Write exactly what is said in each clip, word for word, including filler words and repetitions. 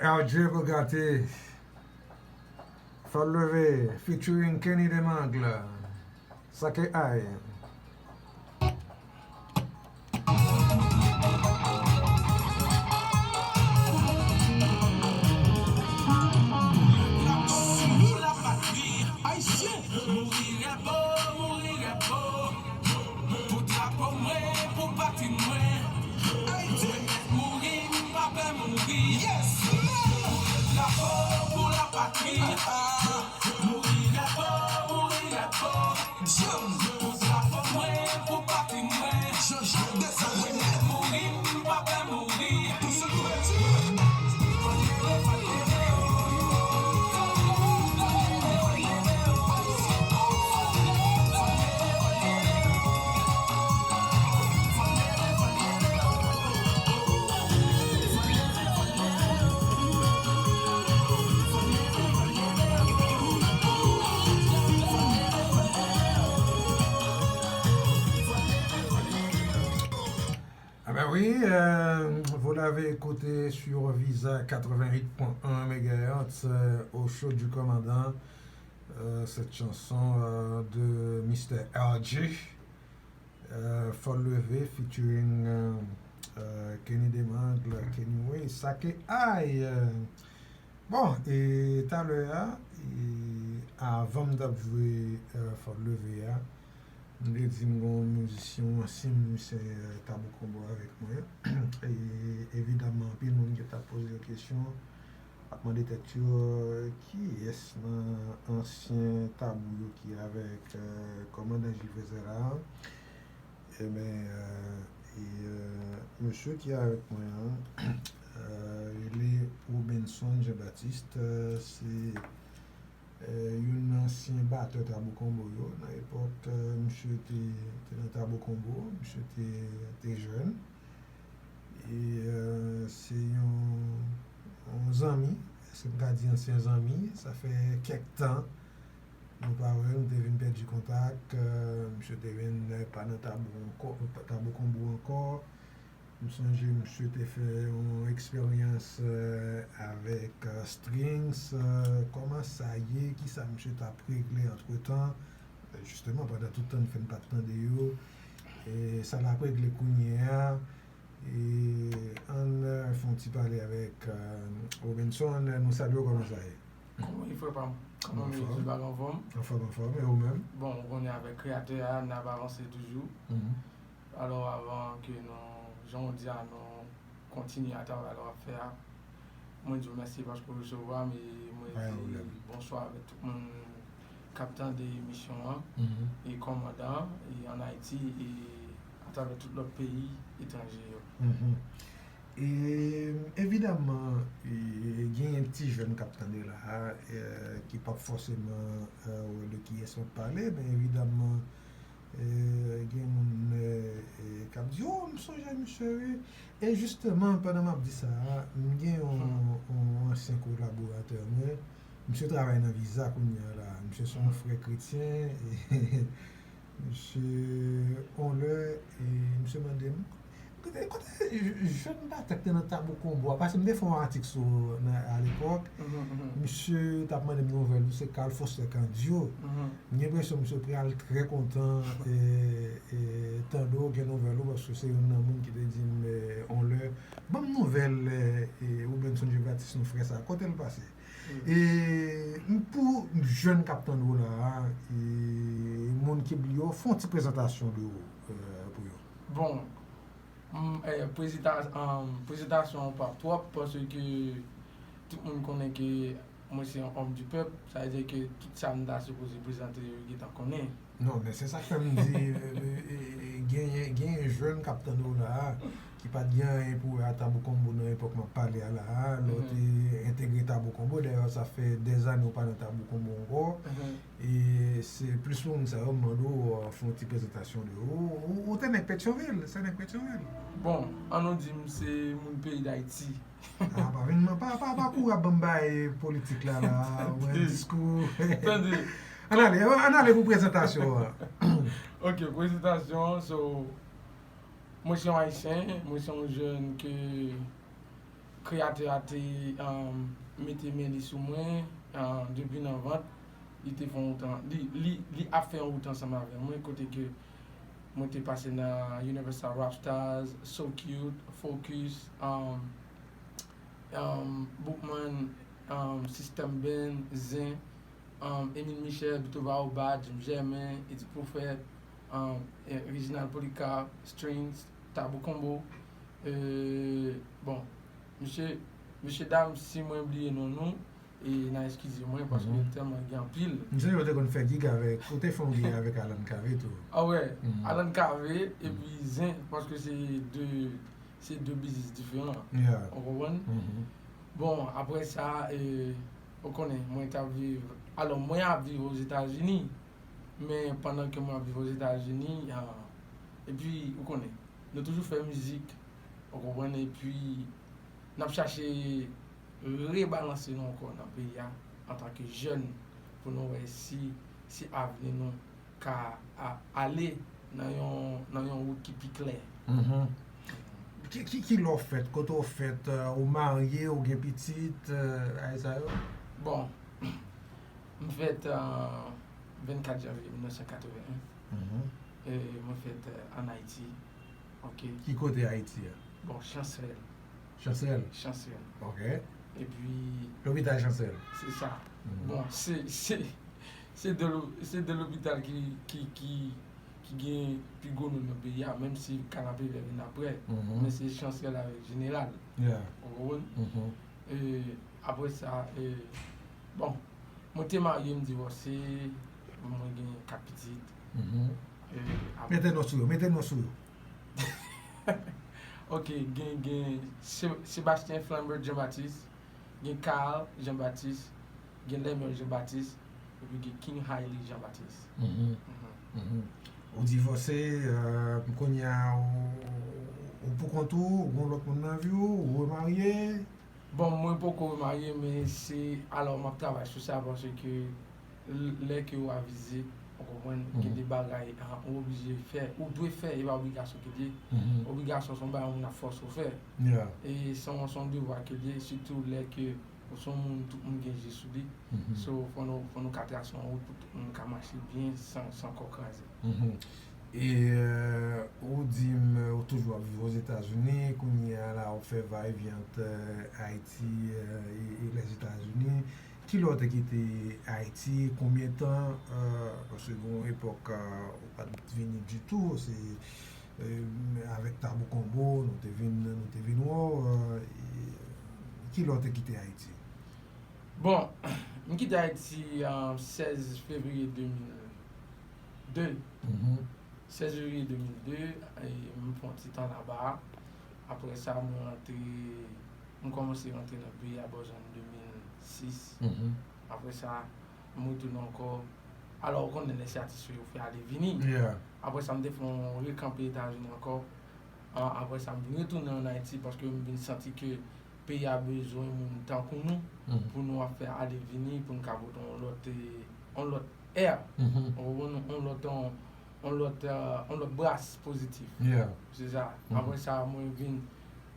R J Bogatti, Fò Leve, featuring Kenny Demangle, Sake Ay. Ayisyen. Mouri rèbo, mouri rèbo. Pou drapo mwen, pou patri mwen. Ayiti. Mwen mèt mouri, m pa pè mouri. Yes. Pou drapo, pou lapatri. Mouri rèbo, mouri rèbo. Pou drapo mwen, pou patri mwen. Jean-Jacques Dessalines. Mwen mèt mouri, m pa pè mouri. Pou sa nou mèt di. Ah ben oui, euh, vous l'avez écouté sur Visa quatre-vingt-huit point un mégahertz, euh, au show du commandant, euh, cette chanson, euh, de Mister R J, euh, Fò Leve featuring, euh, euh, Kenny Demangle, Kenny Way, Sake Ay, euh, Bon, e talè a, e avan m t ap jwe, euh, Fò Leve a, m te di m gen yon mizisyen, yon ansyen mizisyen, euh, Tabou Konbo avèk mwen. E evidamman, anpil moun ki t ap poze yo kesyon, ap mande tèt yo, euh, kiyès nan ansyen Tabou yo ki avèk, euh, kòmandan Jules Frézet la? Ebyen, euh, e, euh, mesye ki avèk mwen an, euh, rele Robenson Jean Baptiste, euh, se, euh, youn nan ansyen batè Tabou Konbo yo. Nan epòk, euh, misye te, te nan Tabou Konbo, misye te, te jèn. E, euh, se yon, yon zanmi, èske m ka di ansyen zanmi? Sa fè kèk tan nou pa wè, nou te vin pèdi kontak, euh, misye te vin, euh, pa nan Tabou ankò, Tabou Konbo ankò. M sonje misye te fè yon eksperyans, euh, avèk, euh, Strings, euh, kòman sa ye, kisa misye t ap regle antretan, euh, jisteman, pandan tout tan n fè n pa t tande yo, e sa l ap regle kounye a. E ann, euh, fè yon ti pale avèk, euh, Robenson. Nou salye w, kòman sa ye? Kòman ye, frè pa m? Kòman ye, Djilbag, anfòm? Anfòm, anfòm. E ou menm? Bon, ou konnen avèk Kreyatè a, n ap avanse toujou. Alò, avan ke nou, jan w di a, nou kontinye a travay la w ap fè a, mwen di w mèsi paske w resevwa m e mwen di bonswa avèk tout moun k ap tande emisyon an, e kòmandan, e ann Ayiti, e atravè tout lòt peyi etranje yo. E, evidamman, e, genyen ti jèn k ap tande la a, e, ki p ap fòseman, e, wè de kiyès m ap pale, men evidamman, e, gen moun, e, e, k ap di, "O, m sonje misye, wi." E jisteman, pandan m ap di sa a, m gen yon, yon ansyen kolaboratè mwen, misye travay nan Visa kounye a la. Misye se yon frè kretyen, e, misye, yon lè, e, misye mande m, "Kote, kote j-, jèn batè k te nan Tabou Konbo a?" Paske m te fè yon atik sou, nan, alepòk. Misye t ap mande m nouvèl ou, se Carl Foster Candio. M gen enpresyon misye pral trè kontan, e, e, tande w, gen nouvèl ou, paske se youn nan moun ki te di m, e, yon lè, "Ban m nouvèl, e, e, Robenson Jean Baptiste, nou frè sa, kote l pase?" E, pou jèn k ap tande w la a, e, moun ki bliye w, fè yon ti prezantasyon de ou, e, pou yo. Bon, m, e, prezita-, e, prezantasyon an pa twòp, paske tout moun konnen ke mwen se yon homme du peuple, sa vle di ke tout sa m ta sipoze prezante yo, yo gentan konnen. Non, men se sa k fè m di, e, e, e, genyen, genyen jèn k ap tande w la a, ki pa t gen anyen pou wè a Tabou Konbo nan epòk m ap pale a la a, lè w te entegre Tabou Konbo, dayè sa fè dèzane w pa nan Tabou Konbo ankò, e se plis pou moun sa yo m mande w, e, fè yon ti prezantasyon de ou. Ou, ou te nèg Petyonvil, se nèg Petyonvil. Bon, an nou di m se moun peyi Dayiti. Ah, pa vin, pa, pa, pa kouri ap ban m bay politik la, la, wè, diskou. Tande. Ann ale, ann ale pou prezantasyon an. Ok, prezantasyon an, so, mwen se yon Ayisyen, mwen se yon jèn ke Kreyatè a te um, mete men li sou mwen um, depi nan vant. Li te fè yon wout an, li, li, li ap fè yon wout ansanm avè mwen, kote ke mwen te pase nan Universal Rockstars, So Cute, Focus, um, um, Boukman, um, System Band, Zen, um, Emile Michel, Bito Baoba, Jim Germain, Eddie Prophète, um, eh, Reginald Polycarpe, Strings, Tabou Combo. Euh, bon, mesye, mesye dam, si mwen bliye non nou, e n a eskize mwen paske tèlman gen anpil. M sonje ou te konn fè gig avèk, ou te fè yon gig avèk Alan Cavé tou. Ah wè, Alan Cavé epi Zen, paske se de, se de biznis diferan. Ou konprann? Bon, apre sa, e, ou konnen, mwen t ap viv, alò, mwen ap viv Ozetazini, men pandan ke mwen ap viv Ozetazini, ah, epi, ou konnen, nou toujou fè mizik, ou konprann, epi n ap chache rebalanse nou ankò nan peyi a antanke jèn pou nou wè si, si avni nou ka a, ale nan yon, nan yon wout ki pi klè. Ki, ki, ki lè w fèt, kote w fèt, euh, ou marye, ou gen pitit, euh, bagay sa yo? Bon, m fèt euh, vennkat janvye mil nèf san katreven en. E mwen fèt euh, ann Ayiti. Ok. Ki kote Ayiti a? Bon, Chansrèl. Chansrèl? Chansrèl. Ok. Epi, Lopital Chansrèl? Se sa. Bon, se, se, se de lo- se de lopital ki, ki, ki, ki gen pi gwo non nan peyi a, menm si Kanapevè vin apre. Men se Chansrèl avèk Jeneral. Ou konprann? E, apre sa, e, bon, mwen te marye, m divòse, mwen gen kat pitit. E, apre Mete non sou yo, mete non sou yo. Ok, gen, gen Se- Sebastien Flambert Jean Baptiste, gen Carl Jean Baptiste, gen Lemuel Jean Baptiste, epi gen King Hailey Jean Baptiste. Ou divòse, euh, kounye a ou, ou pou kont ou, ou gen lòt moun nan vi w, ou remarye? Bon, mwen poko remarye, men se, alò, m ap travay sou sa paske l- lè ke w avize, ou konprann, gen de bagay ah, ou oblije fè, ou dwe fè, e pa obligasyon ke l ye. Obligasyon se yon bagay moun ap fòse w fè. E se yon, se yon devwa ke l ye, sitou lè ke ou se yon moun tout moun gen je sou li. So, fò nou, fò nou ka trase yon wout pou tout moun ka mache byen san, san kò kraze. E euh, ou di m ou toujou ap viv Ozetazini, kounye a la ou fè va e vyen ant euh, Ayiti euh, e, e Lèzetazini. Ki lè w te kite Ayiti, konbyen tan? Euh, paske gen yon epòk euh, ou pa t vini ditou, se euh, avèk Tabou Konbo nou te vin, nou te vin wè w. Euh, ki lè w te kite Ayiti? Bon, m kite Ayiti euh, sèz fevriye de mil de. Sèz fevriye de mil de, e m fè yon ti tan laba. Apre sa, mwen rantre, m kòmanse rantre nan peyi a bò zòn de mil sis. Apre sa, m retounen ankò. Alò, ou konnen lè se atis yo fè ale vini. Apre sa, m te fè yon rekanpe Etazini ankò. Apre sa, m vin retounen ann Ayiti paske m vin santi ke peyi a bezwen moun tankou nou pou nou ap fè ale vini, pou n ka pote yon lòt, yon lòt air. Ou konprann? Yon lòt, yon, yon lòt, yon lòt bras pozitif. Se sa. Apre sa, mwen vin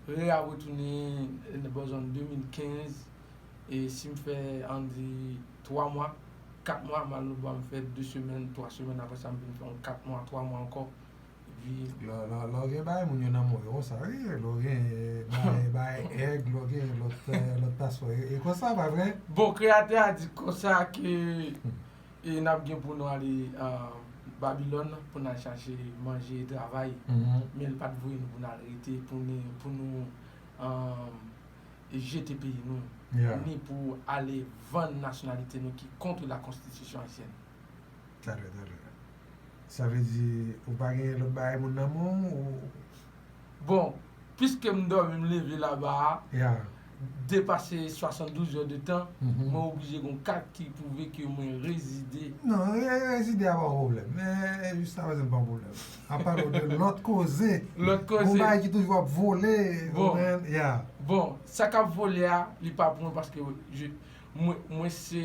re ap retounen bò zòn de mil kenz. E si m fè, ann di, twa mwa, kat mwa, m al lòtbò, m fè de semèn, twa semèn, apre sa, m vin fè yon kat mwa, twa mwa ankò. Epi Lè, lè, lè w gen bagay moun yo nan men w yo konsa wi, lè w gen bagay, bagay èg, lè w gen lòt, lòt paspò, e, e konsa, pa vre? Bon, Kreyatè a di konsa ke e n ap gen pou nou ale Babilòn pou n al chache manje e travay, men l pa t voye nou pou n al rete, pou nou, pou nou jete peyi nou, ni pou ale vann nasyonalite nou ki kont la konstitisyon ayisyèn. Talè, talè. Sa vle di ou pa gen lòt bagay moun nan men w? Bon, piske m dòmi m leve laba a, depase swasanndouz è de tan, mwen oblije gen yon kat ki pwouve ke mwen rezide. Non, rezide a pa yon pwoblèm. Men jiskaprezan l pa yon pwoblèm. Ap pale w de lòt koze. Lòt koze. Yon bagay ki toujou ap vole. Bon, sa k ap vole a, li pa pou mwen paske mwen, mwen se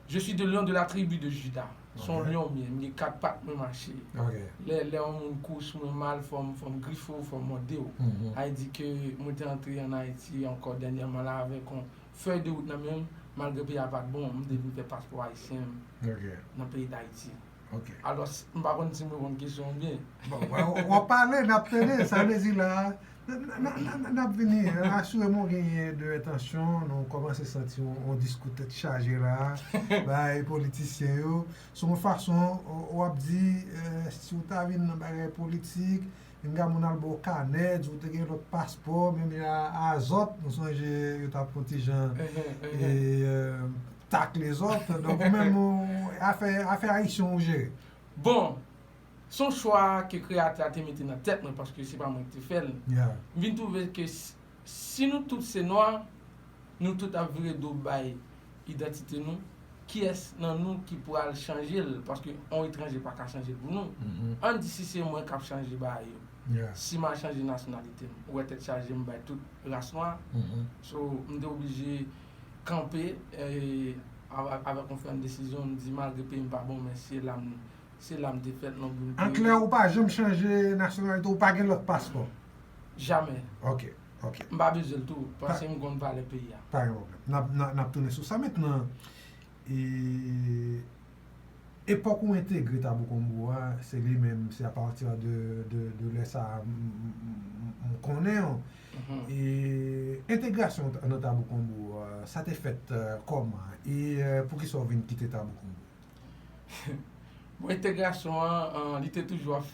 Je suis de lion de la tribu de Juda. Se yon Ok. Lyon m ye, m gen kat pat mwen mache. Ok. Lè lè yon moun kouri sou mwen mal, fò m fò m grifye w, fò m mòde w. Mhm. Sa vle di ke mwen te antre ann Ayiti ankò dènyèman la avèk yon fèy de wout nan men m, malgre peyi a pa t bon, m te vin fè paspò ayisyen m Ok. nan peyi Dayiti. Ok. Alò, s- m pa konn si m reponn kesyon w byen. Bon, w w ap pale, n ap tande, sa vle di la, n- n- n- n- n ap vini, asire m w genyen de entansyon, nou kòmanse santi yon, yon diskou tèt chaje la, bay politisyen yo, sou yon fason, w- w ap di, eh, si w ta vin nan bagay politik, vin gen moun al ba w kanè, di w te gen lòt paspò, menm jan a, a zòt, nou sonje yo t ap fè yon ti jan, Ehe, ehe. e, eh, takle zòt, donk ou menm, ou, afè, afè ayisyen w jere. Bon, se yon chwa ke Kreyatè a te mete nan tèt mwen, paske se pa mwen ki te fè l. Yeah. M vin twouve ke s- si nou tout se nwa, nou tout ap vire do bay idantite nou, kiyès nan nou ki pral chanje l? Paske yon etranje pa ka chanje l pou nou. Mhm. Ann di si se mwen k ap chanje bagay yo. Yeah. Si m al chanje nasyonalite m, ou wè tèt chaje m bay tout ras nwa. Mhm. So, m te oblije kanpe, eh, avè- avèk yon fèm desizyon, m di malgre peyi m pa bon, men se la m, se la m te fèt, nan boul m te An klè, ou pa janm chanje nasyonalite, ou pa gen lòt paspò. Jamè. Ok, ok. M pa bezwen l tou, paske m konn valè peyi a. Pa gen pwoblèm. N ap, n ap, n ap tounen sou sa mentnan. E, epòk ou entegre Tabou Combo a, se li menm, se apati de, de, de lè sa a m, m, m, m konnen w. Mhm. E entegrasyon w nan Tabou Combo a, sa te fèt, eh, kòman? E, eh, poukisa w vin kite Tabou Combo? Bon, entegrasyon an, an, li te toujou ap,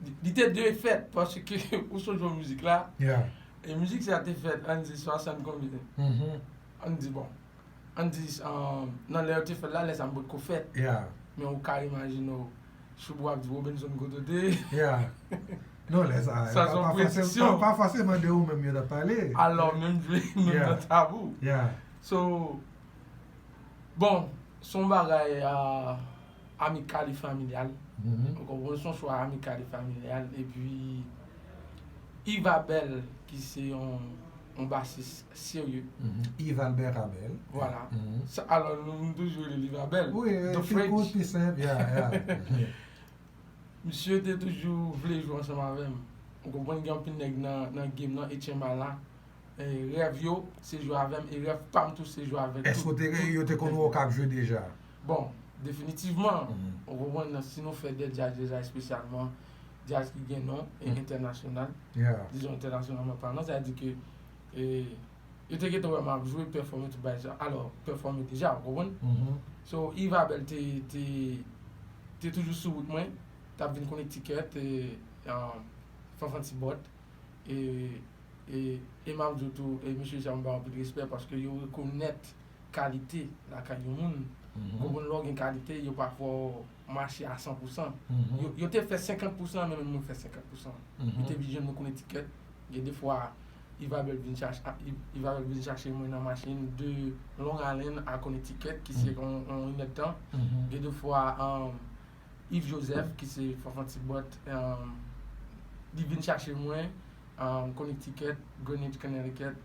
li, li te dwe fèt, paske ou sonje w mizik la, Yeah. e mizik sa te fèt, ann di swasant konbyen? Mhm. Ann di, bon, ann di, an, nan lè yo te fè l la, lè sa m potko fèt. Yeah. Men ou ka imajine w, Shoubou ap di Robinson kote w te ye. Yeah. Non, lè sa, Sa pa, se yon pa fòse- prediksyon. Pa, pa fòseman de ou menm yo t ap pale. Alò, menm vle, menm Yeah. nan Tabou. Yeah. So, bon, se yon bagay, ah, amikal e familyal. Mhm. Ou konprann, se yon chwa amikal e familyal. Epi, Yves Abel, ki se yon, yon basis serye. Mhm. Yves Albert Abel. Vwala. Mhm. Sa, alò, nou, nou toujou rele l Yves Abel. Wi, The pi French. Kout, pi senp, yeah, yeah. Misye te toujou vle jwe ansanm avè m. Ou konprann, gen anpil nèg nan, nan game nan, H M A la. E rèv yo, se jwe avè m. E rèv pa m tou, se jwe avè Èske tout, te, tout, yo te tout konn nèg wè w yo. K ap jwe deja? Bon, definitivman. Mhm. Ou konprann, nan, si nou fè de djaz deja, espesyalman djaz ki gen non e Mhm. entènasyonal. Yeah. Dizon entènasyonalman palan, sa vle di ke, e, yo te gentan wè m ap jwe, pèfòme tout bagay sa. Alò, pèfòme deja, ou konprann? Mhm. So, Yves Abel te, te, te toujou sou wout mwen, t ap vin Connecticut, e, um, Fanfan Ti Bòt, e, e, e m ap di w tou, e mesye sa m ba yo anpil respè paske yo rekonèt kalite lakay yon moun. Mhm. Konprann, lè w gen kalite, yo pa fè w mache a san pou san. Mhm. Yo, yo te fè senkant pou san, men mwen fè senkant pou san. Mhm. Yo te vin jwenn mwen Connecticut. Gen de fwa, Yves Abel vin chache, a, Yves, Yves Abel vin chache mwen nan machin de Long Island a Connecticut, ki se Mhm. yon, yon inèdtan. Mhm. Gen de fwa, um, Yves Joseph, ki se Fanfan Ti Bòt, um, li vin chache mwen, um, Connecticut, Greenwich, Connecticut,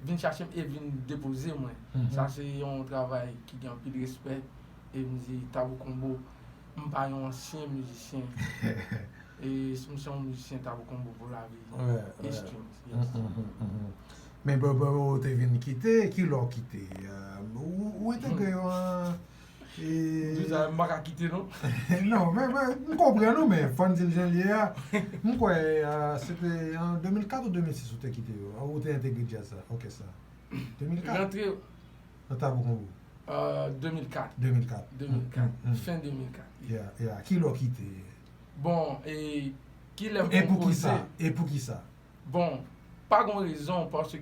vin chache m e vin depoze mwen. Mhm. Sa se yon travay ki gen anpil respè. E m di, Tabou Combo, m pa yon ansyen mizisyen. E m se yon mizisyen Tabou Combo pou lavi. Wè, wè. H Dreams, yes. Mhm, mhm, mhm. Men bon, bon, ou te vin kite, ki lè w kite? Euh, ou, ou entegre yo an, e Di sa, m pa ka kite, non. Non, men, men, m konprann ou, men fò n di l jan l ye a. M kwè, euh, se te an de mil kat ou de mil sis ou te kite yo, ou te entegre djaz la, òkès la. De mil kat? Rantre Nan Tabou Combo. euh, de mil kat. De mil kat. De mil kat. Mm, mm, mm. Fen de mil kat. Yeah, yeah. Ki lè w kite? Bon, e ki lè m E pou ki konpoze? Sa? E pou ki sa? Bon, pa gon rezon, paske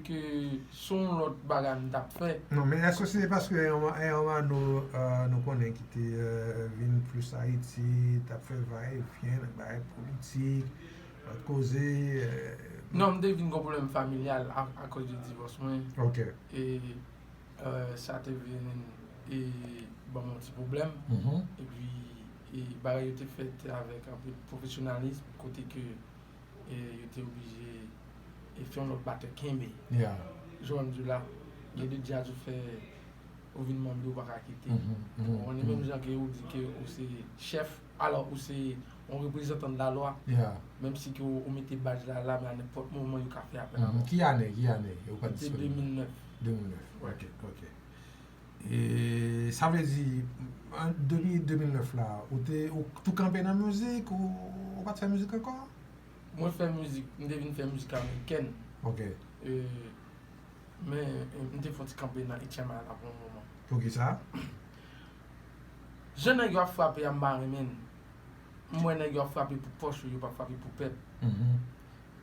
se yon lòt bagay m t ap fè. Non, men èske se paske Herman, Herman nou, euh, nou konnen ki te, euh, vin plis Ayiti, t ap fè va e vyen, bagay politik, lòt koze, euh, Non, m te vin gon pwoblèm familyal a, akoz de divòs mwen. Ok. E, euh, sa te vin, e, ban m yon ti pwoblèm. Mhm. Epi, e, bagay yo te fèt avèk anpil pwofesyonalis, kote ke, e, yo te oblije, e, fè yon lòt batè kenbe. Yeah. Jan m di w la, gen de djaz ou fè ou vin manm li, ou pa ka kite. Mhm, mhm, Ou konnen, menm jan ke ou di ke ou se chèf, alò ou se yon reprezantan de lalwa, Yeah. menm si ke ou, ou mete badj la la, men a nenpòt moman yo ka fè apèl a Mhm. mwen. Ki ane, ki ane ou pa t Se disponib? de mil nèf. De mil nèf. Ouais. Ok, ok. E sa vle di, an de mil, de mil nèf la, ou te ou tou kanpe nan mizik, ou, ou pa t fè mizik ankò? Mwen fè mizik, m te vin fè mizik amerikèn. Ok. E, men e, m te fè yon ti kanpe nan H M I la pou yon moman. Poukisa? Jan nèg yo ap frape a, m pa renmen l. M wè nèg yo ap frape pou pòch yo, yo pa frape pou pèp. Mhm.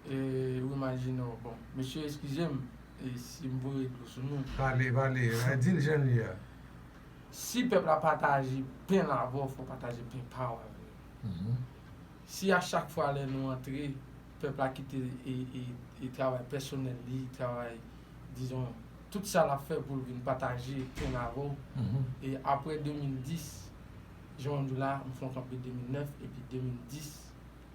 E, ou imajine w, bon, mesye, eskize m, e, si m voye dlo sou nou. Pale, pale, di l jan l ye a. Si pèp la pataje pen l avè w, fò w pataje pen pa w avè l. Mhm. Si a chak fwa lè nou antre, pèp la kite e, e, e travay pèsonèl li, travay, dizon, tout sa l ap fè pou l vin pataje pen l avè w, Mhm. e apre de mil dis, jan w di la, m fè yon kanpe de mil nèf, epi de mil dis,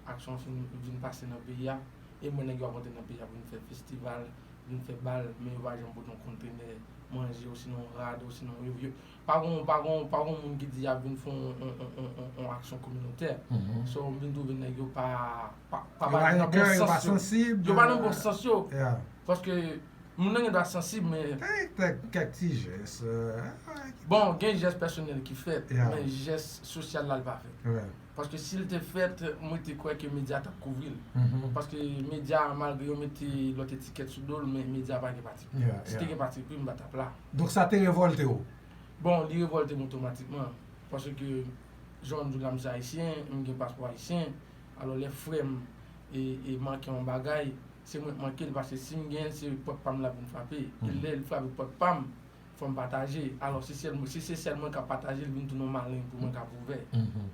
aksyon fin vin pase nan peyi a, e mwen nèg yo ap antre nan peyi a pou vin fè festival, vin fè bal, men yo pa janm pote yon kontenè manje, osinon rad, osinon yo, yo, pa gon, pa gon, pa gon moun ki di y ap vin fè yon, yon, yon, yon, yon aksyon kominotè. Mhm. So, m vin twouve nèg yo pa, pa, pa, Yo pa pa nan gen bon kè, yo pa sans yo. sansib. Yo pa nan bon sans yo. Yeah. Paske moun nan gen dwa sansib, men Kèk, kèk, kèk ti jès. euh, Bon, gen jès pèsonèl ki fèt, Yeah. men jès sosyal la, l pa fèt. Ouais. Paske si l te fèt, mwen te kwè ke medya t ap kouvri l. Mhm. Paske medya, malgre yo mete lòt etikèt sou do l, men medya pa gen pati pri. Yeah, Si te yeah. gen pati pri, m pa t ap la. Donk sa te revòlte w? Bon, li revòlte m otomatikman. Paske, jan w di la, m se ayisyen, m gen paspò ayisyen. Alò, lè frè m e, e manke yon bagay, se mwen k manke l, paske si m genyen l, se pòt pa m l ap vin frape. E Mhm. lè l frape pòt pa m, fò m pataje. Alò, si sèl, si se sèl mwen k ap pataje, l vin tounen yon maleng pou mwen k ap ouvè. Mhm.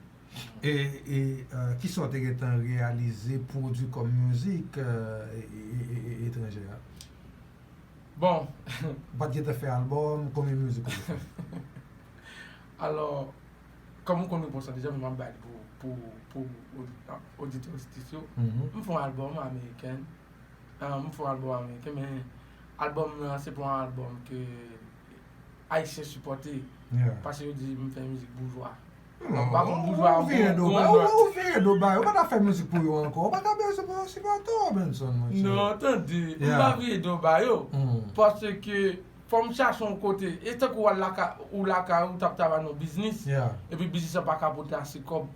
E, e euh, kisa w te gentan reyalize pwodui kòm mizik euh, e, e, e, e, etranjè a? Bon, Ou pa t gentan fè albòm, konbyen mizik ou te fè? Alò, kòm ou konn repons la deja, men m ap bay li pou, pou, pou od- oditè, oditris yo. Mhm. M fè yon albòm ameriken. Ah, m fè yon albòm ameriken, men albòm nan se pa yon albòm ke Ayisyen sipòte. Yeah. Paske yo di m fè mizik boujwa. Non, Pa bon boujwa, ou vire bon, do bon, ba, bon. Ou vire do ba, ou pa ta fè mizik pou yo ankò, ou pa ta bezwen pran sipòtè w, Benson, monchè. Non, tande, m Yeah. pa vire do ba yo. Mm. Paske fò m chache yon kote. E tankou w al lakay, ou lakay, ou t ap travay nan biznis. Yeah. Epi biznis la pa ka pote ase kòb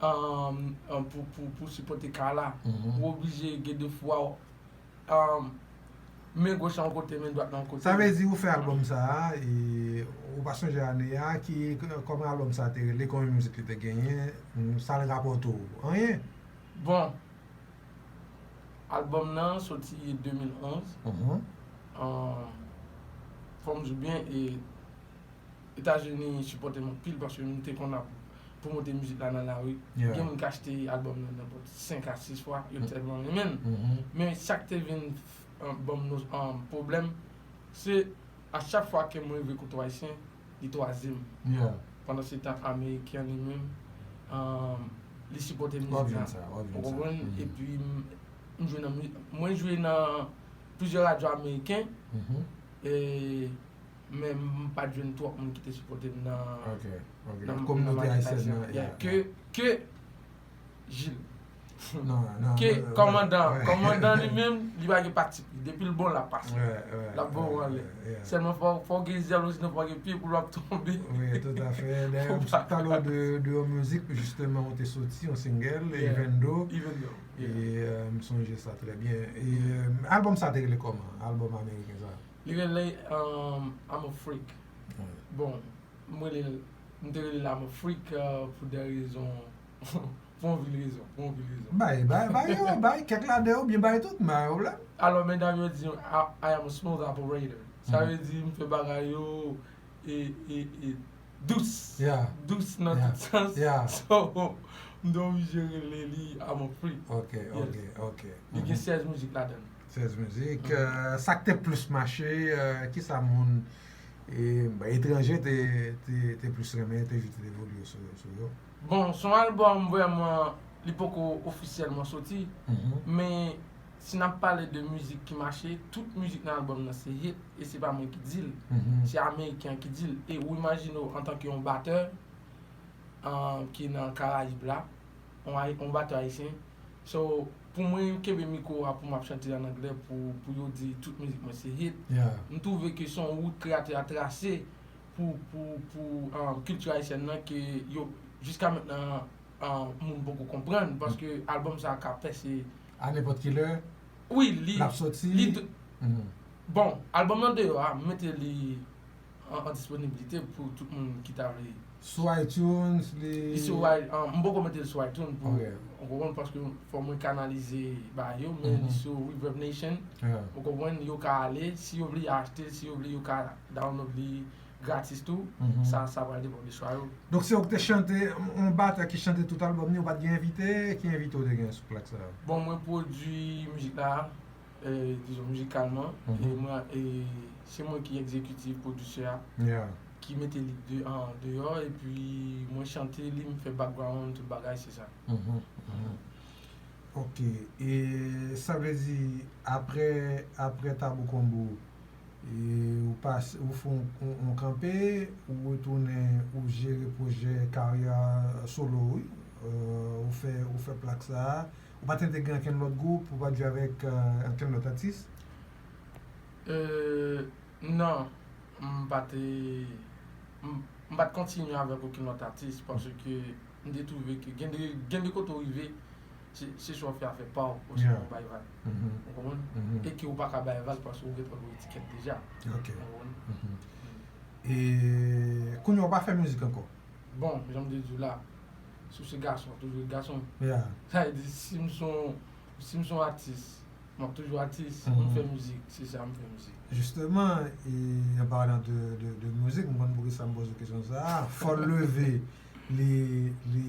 um, um, pou, pou, pou sipòte kay la. Mhm. Ou oblije gen de fwa um, men goch nan yon kote, men dwat nan yon kote. Sa vle di ou fè albòm sa a, e ou pa sonje ane a, ki kòman albòm sa a te rele, konbyen mizik li te genyen, mm, sa l rapòte w? Anyen? Bon, albòm nan soti de mil onz. Mhm. Um, fò m di w byen, e Etazini sipòte m anpil paske m te konn ap pwomote mizik la nan lari. Yeah. Gen moun ki achte albòm nan nenpòt senk a sis fwa, yo Mm. tèlman renmen l. Mhm. Men sa k te vin f- an, ban m nou an pwoblèm, se a chak fwa ke mwen rive kote yon Ayisyen, li twazyèm. Yeah. Pandan se tan Ameriken li menm, um, li sipòte W ap mizik jwenn la. sa, w ap Ou jwenn sa. konprann? Mhm. Epi m, m jwe nan mi- mwen jwe nan plizyè radyo ameriken. Mhm. E men m pa t jwenn twòp moun ki te sipòte m nan Ok, ok. nan Kominote nan ayisyèn maket nan, ayisyen. yeah, Ke, ke Jil. Non, non, Ke non, kòmandan, ouais. Kòmandan li menm, li pa gen pati pri. Depi l bon, l ap pase. Ouais, ouais, L ap bon ouais, ale. Ouais, yeah. Sèlman fò, fò w gen zèl, osinon fò w gen pye pou l ap tonbe. Oui, tout à fait. Dayè, Pou m pa t ap pale w de, de yon mizik, jisteman, ou te soti, yon single, Yeah. Even Though. Even though. E Yeah. euh, m sonje sa trè byen. E euh, albòm sa te rele kòman? Albòm ameriken sa? Li rele um, I'm a Freak. Ouais. Bon, m rele l, m te rele l I'm a Freak uh, pou de rezon, pou anpil rezon, pou anpil rezon. Bay, bay, bay yo, bay kèk ladan yo, byen bay tout, m pa gen pwoblèm. Alò, medam yo di, I, I am a smooth operator. Sa Mhm. vle di, m fè bagay yo e, e, e dous. Yeah. Dous nan Yeah. Tout sans. Yeah. So, m te oblije rele li I'm a Freak. Ok, Yes. Ok, ok. Li gen Mhm. sèz mizik ladan l. Sèz mizik. Mhm. Euh, sa k te plis mache, euh, kisa moun e, etranje te, te, te plis renmen, te vit evolye sou, sou yo? Bon, se yon albòm vrèman, li poko ofisyèlman soti, Mhm. men Si n ap pale de mizik ki mache, tout mizik nan albòm nan se hit, e se pa mwen ki di l. Se Ameriken an ki di l. E ou imajine w antanke yon batè, um, ki nan Karayib la, yon, yon batè ayisyen. So, pou mwen kenbe mikwo a pou m ap chante an anglè pou, pou yo di tout mizik mwen se hit, m twouve ke se yon wout kreyatè a trase pou, pou, pou um, kilti ayisyèn nan ke yo, jiska mentnan, uh, moun poko konprann, paske albòm sa a ka pèse. A nenpòt ki lè, wi, li, l ap soti. Li, bon, albòm nan deyò a, m mete li an, an disponibilite pou tout moun ki ta vle. Sou iTunes, li. Li sou i-, an, m poko mete l sou iTunes pou, ou konprann, paske fò mwen kanalize bagay yo, men li sou Reverb Nation. Ou konprann, yo ka ale, si yo vle achte, si yo vle, yo ka download li gratis tou. Sa, sa pral depann de chwa yo. Donk, se ou ki te chante, yon batè ki chante tout albòm ni, ou pa t gen envite, ki envite ou te gen sou plak sa a? Bon, mwen pwodui mizik la, e, dizon, mizikalman, e mwen, e se mwen ki egzekitif, pwodisè a, ki mete li de, an, deyò, epi mwen chante li, m fè background, tout bagay, se sa. Ok, e sa vle di, apre, apre Tabou Konbo, e ou pase, ou fè yon, yon, yon kanpe, ou retounen, ou jere pwojè karyè solo, wi. E, ou fè, ou fè plak sa a. Ou pa t entegre ankenn lòt gwoup, ou pa t jwe avèk, e, ankenn lòt atis? E, non, m pa te, m, m pa t kontinye avèk okenn lòt atis, paske m te twouve ke gen de, gen de kote w rive, se, se swa w fè afè pa w, oswa w bay vag. Ou konprann? E ke w pa ka bay vag paske w gen twòp etikèt deja. Ou konprann? E kounye a w pa fè mizik ankò? Bon, jan m te di w la, si w se gason, w ap toujou ret gason. Sa vle di, si m se yon, si m se yon atis, m ap toujou atis, m fè mizik, se sa, m fè mizik. Jisteman, e an palan de, de, de mizik, m konn poukisa m poze w kesyon sa a. Fò l leve, li, li,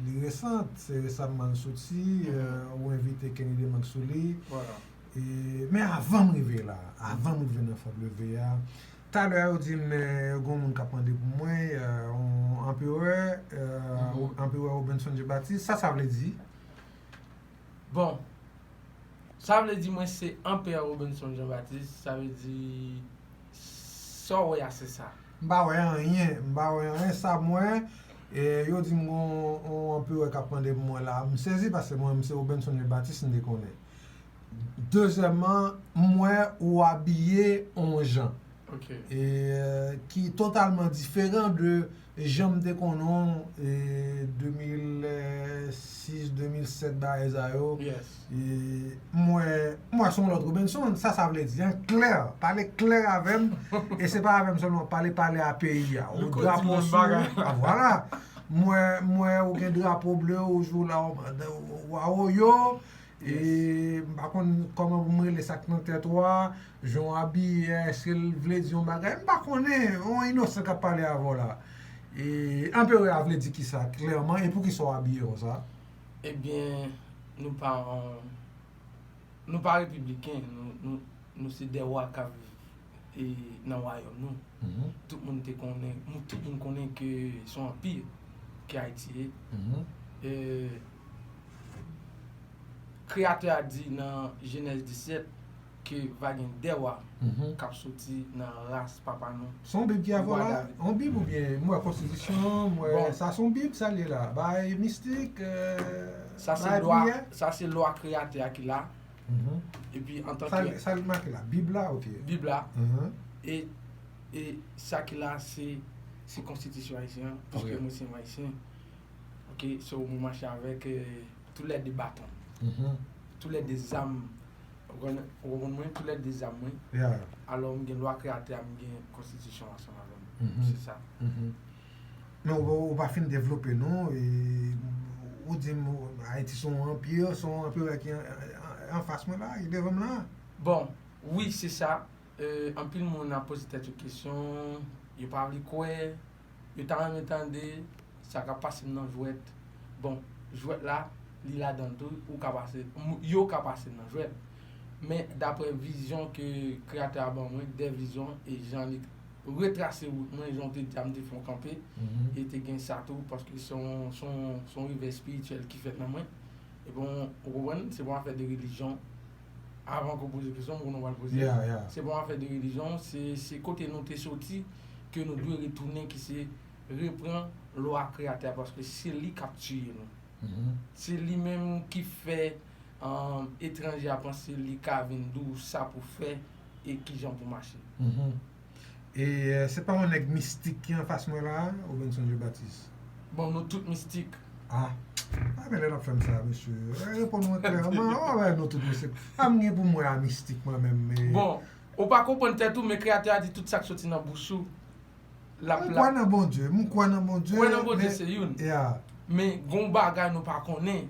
li resan, se resamman l soti, e, ou envite Kenny Demank sou li. E, men avan m rive la, avan m rive nan Fò l leve a, talè a yo di m, e, gen yon moun k ap mande pou mwen, e, yon anperè, e, anperè Robenson Jean Baptiste, sa sa vle di? Bon, sa vle di mwen se anperè Robenson Jean Baptiste, sa vle di sa w wè a se sa. M pa wè anyen, m pa wè anyen, sa m wè, e, yo di m gon yon anperè k ap mande pou mwen la, m sezi paske mwen, m se Robenson Jean Baptiste, m te konnen. Dezyèmman, m wè ou abiye yon jan. E, e, ki totalman diferan de jan m te konnen w, e, de mil sis, de mil sèt, bagay sa yo. E, m wè, m wè se yon lòt Robenson, sa sa vle di, an klè, pale klè avè m, e se pa avè m sèlman, pale, pale a peyi a. Ou drapo sou, a, vwala. M wè, m wè ou gen drapo ble, ou jou la, ou, ou, ou, ou, E m pa konn kòman pou m rele sa k nan tèt ou a, jan w abiye a, èske l vle di yon bagay? M pa konnen, yon inosan k ap pale avè w la. E anperè a vle di kisa klèman, e poukisa w abiye konsa? Ebyen, nou pa, nou pa repibliken, nou, nou, nou se de wa k ap viv e nan wayòm nou. Tout moun te konnen, tout moun konnen ke se yon anpi ke Ayiti ye. E, Kreyatè a di nan Jenèz disèt ke va gen de wa k ap soti nan ras papa nou. Se yon Bib ki avè w la? Yon Bib oubyen m wè konstitisyon, m wè sa se yon Bib sa l ye la. Bagay mistik, e, sa se lwa, sa se lwa Kreyatè a ki la. Epi antanke sa, sa l make la, Bib la, ok. Bib la. E, e sa ki la, se, se konstitisyon ayisyen an, piske mwen se yon Ayisyen. Ok, so mwen mache avèk, e, tou lè de baton. Tou lè de zam. Ou konprann, ou konprann mwen, tou lè de zam mwen. Alò, m gen lwa Kreyatè a, m gen konstitisyon ansanm avè m. Se sa. Men ou, ou pa fin devlope non, e ou di m Ayiti se yon anpi, se yon anperè ki an, an, anfas mwen la, ki devan m la. Bon, wi, se sa. E, anpil moun ap poze tèt yo kesyon, yo pa vle kwè, yo ta renmen tande sa k ap pase m nan jwèt. Bon, jwèt la, li ladan l tou, ou ka pase, m, yo ka pase m nan jwèt. Men daprè vizyon ke Kreyatè a ban mwen, de vizyon e jan li retrase wout mwen, jan w te di a, m te fè yon kanpe, e te gen sa tou, paske se yon, se yon, se yon revè espirityèl ki fèt nan mwen. E bon, ou konprann, se pa yon afè de relijyon. Avan ke w poze kesyon, m konnen w pral poze. Se pa yon afè de relijyon, se, se kote nou te soti ke nou dwe retounen, ki se repran lwa Kreyatè a, paske se li k ap tiye nou. Se li menm ki fè etranje a panse li ka vin di w sa pou fè e kijan pou mache. E se pa yon nèg mistik ki anfas mwen la a, Obenson Jean Baptiste? Bon, nou tout mistik. Ah, pa gen lè n ap fè m sa, mesye. Reponn mwen klèman. An, wè, nou tout mistik. Pa m gen pou mwen a mistik mwen menm. Bon, ou pa konprann tèt ou, men Kreyatè a di tout sa k soti nan bouch ou. M kwè nan Bondye, m kwè nan Bondye. Kwè nan Bondye se youn. Men gon bagay nou pa konnen,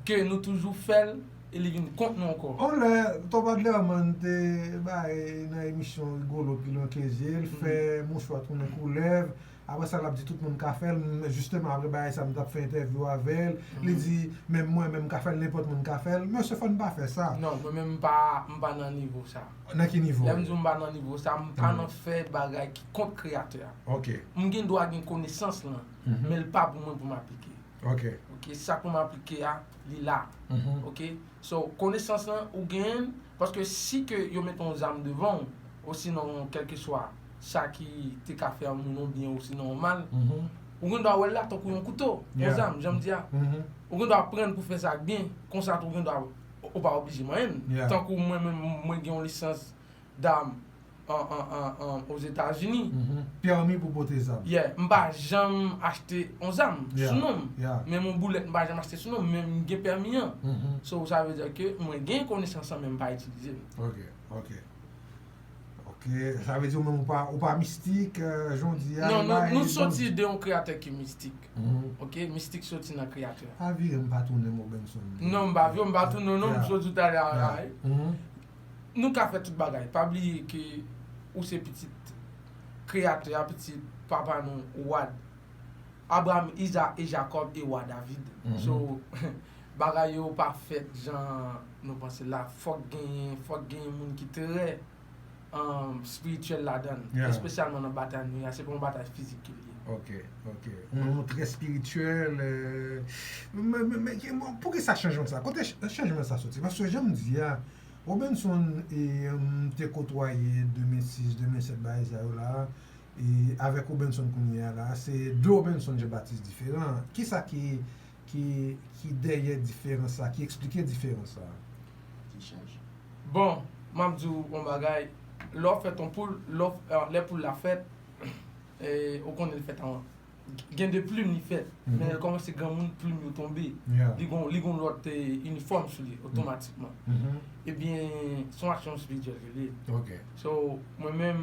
ke nou toujou fè l, e li vin kont nou ankò. On lè, Tonpadlerman te bay nan emisyon Rigolo Pilon Kezye, l fè mouchwa tounen koulèv. Apre sa, l ap di tout moun ka fè l. Jisteman, apre bagay sa, m t ap fè entèvyou avè l. Li di, menm mwen menm, m ka fè l, nenpòt moun ka fè l. Mesye, fò n pa fè sa. Non, mwen menm, m pa, m pa nan nivo sa. Nan ki nivo? Lè m di w m pa nan nivo sa, m pa nan fè bagay ki kont Kreyatè a. M gen dwa gen konesans lan, men l pa pou mwen pou m aplike. Ok. Ok, sa pou m aplike a, li la. Ok? So, konesans lan, ou genyen l, paske si ke yo mete yon zam devan w, osinon kèlkeswa sa ki te ka fè yon moun yon byen osinon yon mal, ou gen dwa wè l la tankou yon kouto, yon zam, jan m di a. Ou gen dwa pran l pou fè sa k byen, konsa tou ou gen dwa, ou pa oblije manyen l. Tankou mwen menm, mwen gen yon lisans dam an, an, an, an, Ozetazini. Pèmi pou pote zam. Yeah, m pa janm achte yon zam sou non m. Menm yon boulèt m pa janm achte sou non m, men m gen pèmi an. So, sa vle di ke mwen gen konesans lan, men m pa itilize l. Ok, ok. Ok, sa vle di ou menm ou pa, ou pa mistik, euh, jan w di a. Non, nou, nou soti de yon kreyatè ki mistik. Ok, mistik soti nan kreyatè. Pa vire m pa tounen m Obenson. Non, m pa vire m pa tounen w non, m sot di w talè a la wi. Nou ka fè tout bagay. Pa bliye ke ou se pitit Kreyatè a, pitit Papa nou, Wad. Abraram, Iza e Jakòb e Wa David. So, bagay yo pa fèt jan nou panse la. Fòk genyen, fòk genyen moun ki trè um, espirityèl ladan l, espesyalman nan batay nou ye a, se pa yon batay fizik ke l ye. Ok, ok. Yon moun trè espirityèl. Poukisa chanjman sa? Kote chanjman sa soti? Paske jan m di a, Obenson, m te kotwaye de mil sis, de mil sèt, bagay sa yo la, e avèk Obenson kounye a la, se de Obenson Jean Baptiste diferan. Kisa ki, ki, ki dèyè diferans sa, ki eksplike diferans sa? Bon, m ap di w yon bagay, lè w fèt yon poul, lè w, lè poul la fèt, ou konnen l fèt an, gen de plim li fèt, men lè l kòmanse granmoun, plim yo tonbe. Li gon, li gon lòt inifòm sou li otomatikman. Ebyen, se yon aksyon espirityèl ke l ye. So, mwen menm,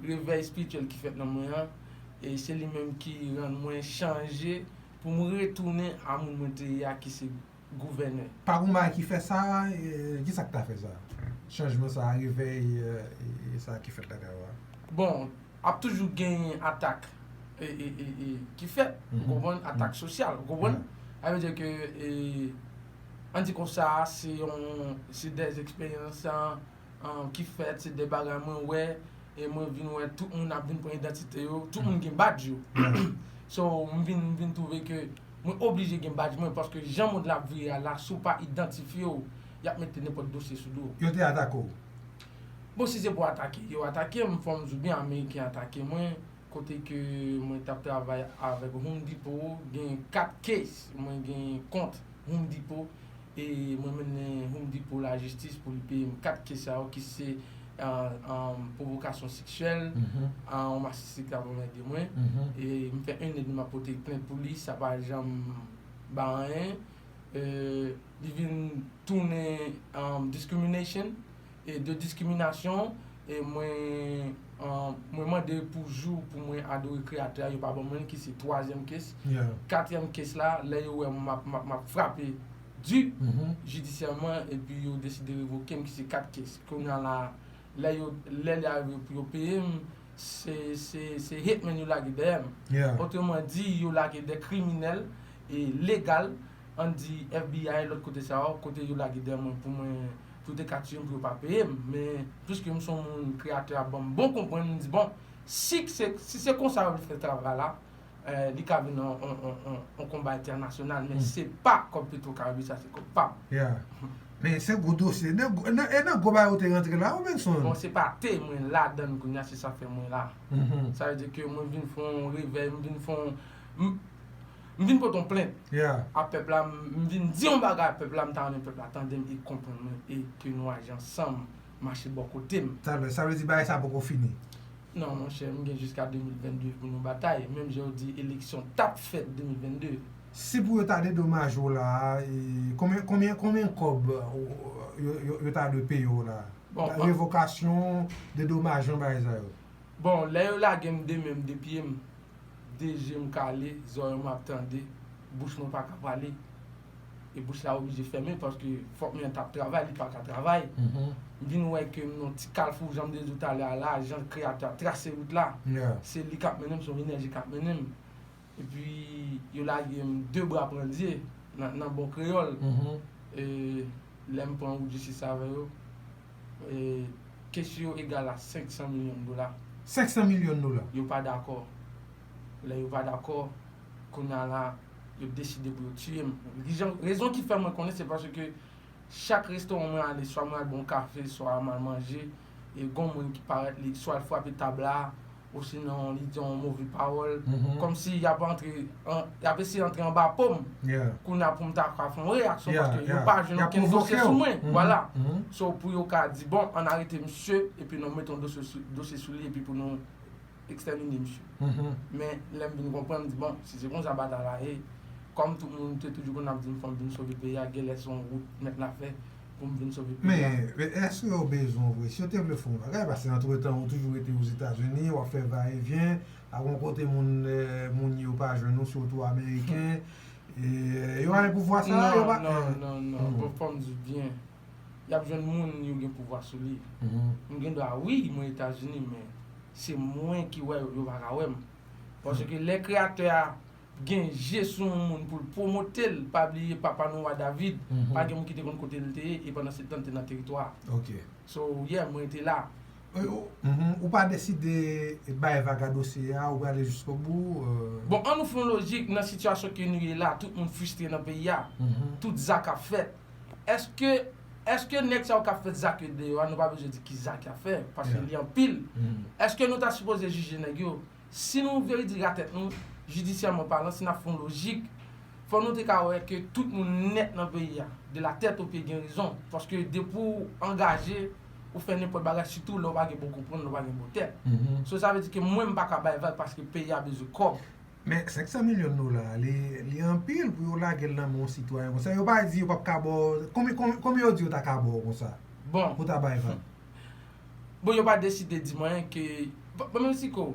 revèy espirityèl ki fèt nan mwen an, e se li menm ki rann mwen chanje pou m retounen a moun mwen te ye a ki se gouvènè. Pa gon bagay ki fè sa, e, kisa k ta fè sa? Chanjman sa, revèy, e, e, sa ki fèt lakay ou a? Bon, ap toujou gen atak, e, e, e, e, ki fèt, ou konprann, atak sosyal, ou konprann? Sa vle di ke, e, ann di konsa, se yon, se de eksperyans, ki fèt, se de bagay mwen wè, e mwen vin wè tout moun ap vin pran idantite yo, tout moun gen badj yo. So, m vin, m vin twouve ke mwen oblije gen badj mwen, paske jan mond la ap vire a la, si w pa idantifye w, y ap mete nenpòt dosye sou do w. Yo te atake w? Bon, si se pou atake, yo atake m, fò m di w byen, Ameriken atake mwen, kote ke mwen t ap travay avèk Home Depot, gen kat case, mwen gen kont Home Depot, e mwen mennen Home Depot lajistis pou li peye m kat case sa yo ki se, e, e, pwovokasyon seksyèl, e, yon masisi ki t ap anmède mwen, e m fè en edmi m ap pote plent pou li, sa pa janm ba anyen, e, li vin tounen, e, discrimination, e de diskriminasyon, e mwen, e, mwen mande pou jou pou mwen adore Kreyatè a, yo pa ban mwen l, ki se twazyèm case. Katriyèm case la, lè yo wè m ap, m ap, m ap frape di, jidisyèman, epi yo deside revoke m, ki se kat case. Kounye a la, lè yo, lè li arive pou yo peye m, se, se, se hitman yo lage dèyè m. Otreman di, yo lage de kriminèl, e legal, ann di F B I, lòt kote sa yo, kote yo lage dèyè mwen pou mwen, pou yo te ka tiye m, pou yo pa peye m. Men, piske m se yon moun, Kreyatè a ban m bon konprann, m di, bon, si se, si se konsa yo vle fè travay la, Eh, li ka vin yon, yon, yon, yon, yon konba entènasyonal, men se pa kòb Petro Caribe, sa se kòb pa m. Yeah. Men se gwo dosye. Nan gwo- nan- E nan gwo bagay ou te rantre la, ou menm son. Bon, se pa te mwen ladann kounye a, se sa fè mwen la. Mhm. Sa vle di ke mwen vin fè yon revèy, mwen vin fè yon. M m vin pote yon plent Yeah. a pèp la, m m vin di yon bagay a pèp la, m ta renmen pèp la tande m e konprann mwen e ke nou aji ansanm, mache bò kote m. Talè, sa vle di bagay sa poko fini. Non, monchè, m gen jiska de mil vennde pou nou batay. Menm jan yo di eleksyon t ap fèt de mil vennde. Si pou yo ta dedomaje w la, e, konbyen, konbyen, konbyen kòb ou- yo, yo, yo ta dwe peye w la? Bon, Ta- Revokasyon, dedomajman, bagay sa yo. Bon, lè yo lage m de men m, de pye m, de je m kale, zòrèy mwen ap tande, bouch mwen pa ka pale. E bouch la oblije fèmen paske fòk men an t ap travay, li pa ka travay. Mhm. M vin wè ke m nan ti kalfou, jan m te di w talè a la, jan kreyatè a trase wout la. Yeah. Se li k ap mennen m, se yon enèji k ap mennen m. Epi yo lage m de bra pandye nan, nan bon kreyòl. Mhm. E lè m pran wout jistis avè yo, e kes yo egal a senk san milyon dola. Senk san milyon dola. Yo pa dakò. Lè yo pa dakò, kounye a la, yo deside pou yo tiye m. Rezon, rezon ki fè mwen konnen se paske chak restoran mwen ale, swa mwen al bon kafe, swa mwen al manje, e gon moun ki parèt, li swa l frape tab la, osinon li di yon move pawòl, Mhm. kòmsi y ap antre, an- y ap eseye antre anba po m. Yeah. Kounye a pou m ta ka fè yon reyaksyon, Yeah, paske yo yeah. pa jwenn Y ap okenn dosye pwovoke sou w. mwen. Mhm, Vwala. mhm. So, pou yo ka di, bon, ann arete misye, epi nou mete yon dosye sou, dosye sou li, epi pou nou ekstèmine misye. Mhm. Men, lè m vin konprann, m di, bon, si se konsa batay la ye, kòm tout moun te toujou konn ap di m, fò m vin sove peyi a, genlè se yon wout mèt la fè pou m vin sove peyi a. Men, men èske yo bezwen w vre? Si yo te vle fè yon bagay, paske antretan, ou toujou rete Ozetazini, w ap fè va e vyen, a yon kote moun, eh, moun yo pa jwenn ou, sitou Ameriken, e yo pa gen pouvwa sa, yo Non, pa. non, non, non. Hmm. Bon, fò m di w byen. Y ap jwenn moun yo gen pouvwa sou li. Mhm. M gen dwa, wi, mwen Etazini, men se mwen ki wè yo, yo pa ka wè m. Paske lè kreyatè a gen je sou yon moun pou l pwomote l, pa bliye papa nou wa David, Mhm. pa gen moun ki te konn kote l te ye, e pandan se tan l te nan teritwa a. Ok. So, yeah, mwen te la. Ou, ou, mhm, ou pa deside bay vag a dosye a, ou prale jiskobou? Euh... Bon, an nou fè yon lojik nan sitiyasyon ke nou ye la, tout moun fristre nan peyi a. Mhm. Tout zak ap fèt. Èske, èske nèg sa yo k ap fè zak yo deyò a, nou pa bezwen di ki zak y ap fè, paske Yeah. li anpil. Mhm. Èske nou ta sipoze jije nèg yo? Si nou vire diri a tèt nou, jidisyèman palan, si n ap fè yon lojik, fò nou te ka wè ke tout moun nèt nan peyi a, de la tèt o pye gen rezon. Paske depi w angaje, ou fè nenpòt bagay, sitou lè w pa gen bon konprann, lè w pa gen bon tèt. Mhm. So, sa vle di ke mwen, m pa ka bay vag paske peyi a bezwen kòb. Men senk san milyon dola, li, li anpil pou yo lage l nan men yon sitwayen konsa. Yo pa di yo p ap ka ba w, konbyen, konbyen, konbyen yo di yo ta ka ba w konsa? Bon, Pou ta bay vag. Bon, yo pa deside di mwen ke, bon, bon, menm si ko,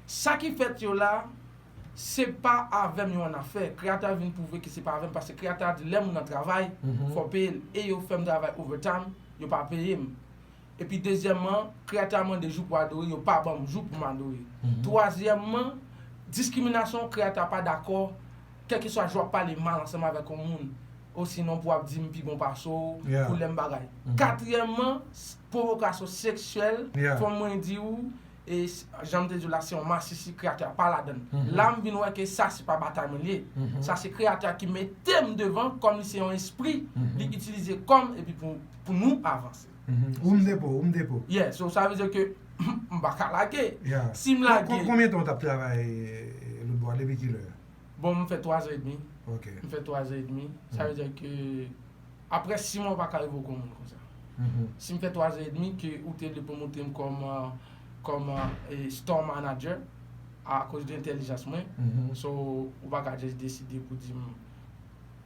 sa ki fèt yo la, se pa avè m yo annafè. Kreyatè a vin pwouve ke se pa avè m, paske kreyatè a di lè moun nan travay, Mhm. fò peye l. E yo fè m travay overtime, yo pa peye m. Epi dezyèmman, kreyatè a mande jou pou adore, yo pa ban m jou pou m adore. Mhm. Twazyèmman, diskriminasyon, kreyatè a pa dakò, kèlkeswa jan w ap pale mal ansanm avèk yon moun, osinon pou w ap di m pi bon pase w, Yeah. pou lè m bagay. Mhm. Katriyèmman, s- pwovokasyon seksyèl, Yeah. fò mwen di w, e s- jan m te di w la, se yon masisi, kreyatè a pa ladann. Mhm. La, m vin wè ke sa, se pa batay mwen li ye. Mhm. Sa, se kreyatè a ki mete m devan, kòm li se yon espri, Mhm. li itilize kò m, epi pou, pou nou avanse. Mhm. Ou m depo, ou m depo. Yeah, so sa vle di ke m pa ka lage. Yeah. Si m Kon- lage. kon- Konbyen tan w t ap travay, eh, lòt bò a? Depi kilè? Bon, m fè twa zan edmi. Ok. M fè twa zan edmi. Sa vle di ke apre sis mwa, ou pa ka revoke yon moun konsa. Mhm. Si m fè twa zan edmi, ke ou te vle pwomote m kòm, euh, kòm, euh, eh, store manager, akoz de entèlijans mwen. Mhm. So, ou pa ka just deside pou di m,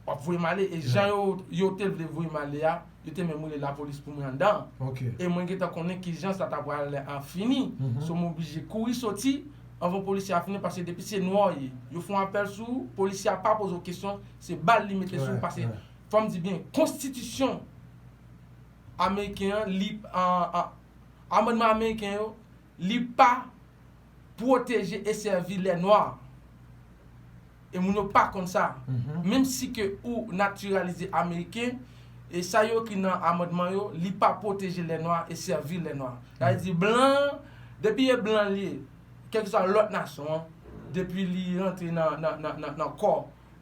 w ap voye m ale. E jan yo, yo te vle voye m ale a, yo te menm rele lapolis pou mwen anndan. Ok. E mwen gentan konnen ki jan sa ta pral, euh, fini. Mhm. So, m oblije kouri soti anvan polisye a fini, paske depi se nwa w ye, yo fè yon apèl sou ou, polisye a pa poze w kesyon, se bal li mete sou ou, Ouais, paske ouais. Fò m di byen, konstitisyon ameriken an, li, an, an, amannman ameriken yo, li pa pwoteje e sèvi lè nwa. E moun yo pa konn sa. Mhm. Menm si ke ou natiralize ameriken, e sa yo ekri nan amannman yo, li pa pwoteje lè nwa e sèvi lè nwa. Sa vle di blan, depi e blan li ye, kèlkeswa lòt nasyon an, Depi li rantre nan, nan, nan, nan, nan kò,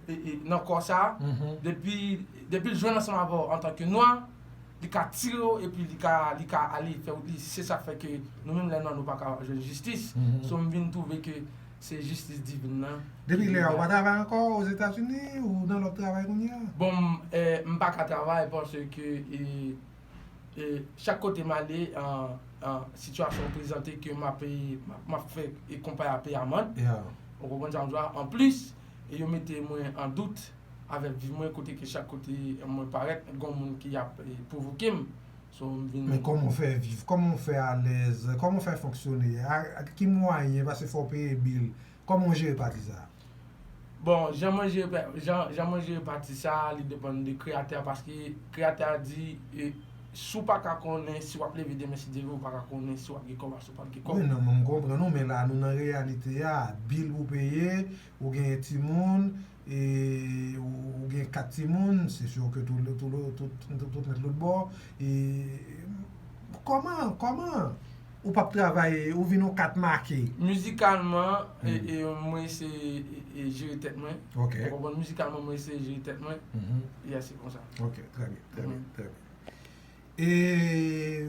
e, e, nan kò sa, depi, depi l jwenn ansanm avè w antanke nwa, li ka tire w epi li ka, li ka ale fè wout li. Se sa k fè ke nou menm lè nwa nou pa ka jwenn jistis. So m vin twouve ke se jistis divin nan. Depi lè a, ou pa travay ankò Ozetazini, ou nan lòt travay kounye a? Bon, m, eh, m pa ka travay paske, eh, eh, chak kote m ale, an, an, sitiyasyon prezante ke m ap, eh, m ap, m ap fè, eh, konpay a peye amann. Ou konprann sa m di w la? Anplis, eh, yo mete mwen an dout avèk vi mwen, kote ke chak kote mwen parèt, gen moun ki ap, eh, pwovoke m. So, m vin. Men kòman w fè viv? Kòman w fè alèz? Kòman w fè fonksyone? A, a ki mwayen? Paske fò w peye bil. Kòman w jere pati sa a? Bon, jan mwen jere pa-, jan, jan mwen jere pati sa a, li depann de kreyatè a, paske kreyatè a di, e, si w pa ka konnen si w ap leve demen, si Dye vle, ou pa ka konnen si w ap gen kòb a, si w p ap gen kòb. Wi, non, m konprann ou, men la, nou nan reyalite a, bil pou peye, ou gen timoun, e, ou, ou gen kat timoun, se si ke tou, tou, tou, tout, tout, tout nèt lòt bò, e, kòman, kòman ou p ap travay, ou vin yon kat make? Mizikalman, e, e, mwen se, e, e, jere tèt mwen. Ok. Ou konprann? Mizikalman, mwen se jere tèt mwen. Ya, se konsa. Ok, trè byen, trè byen, trè byen. E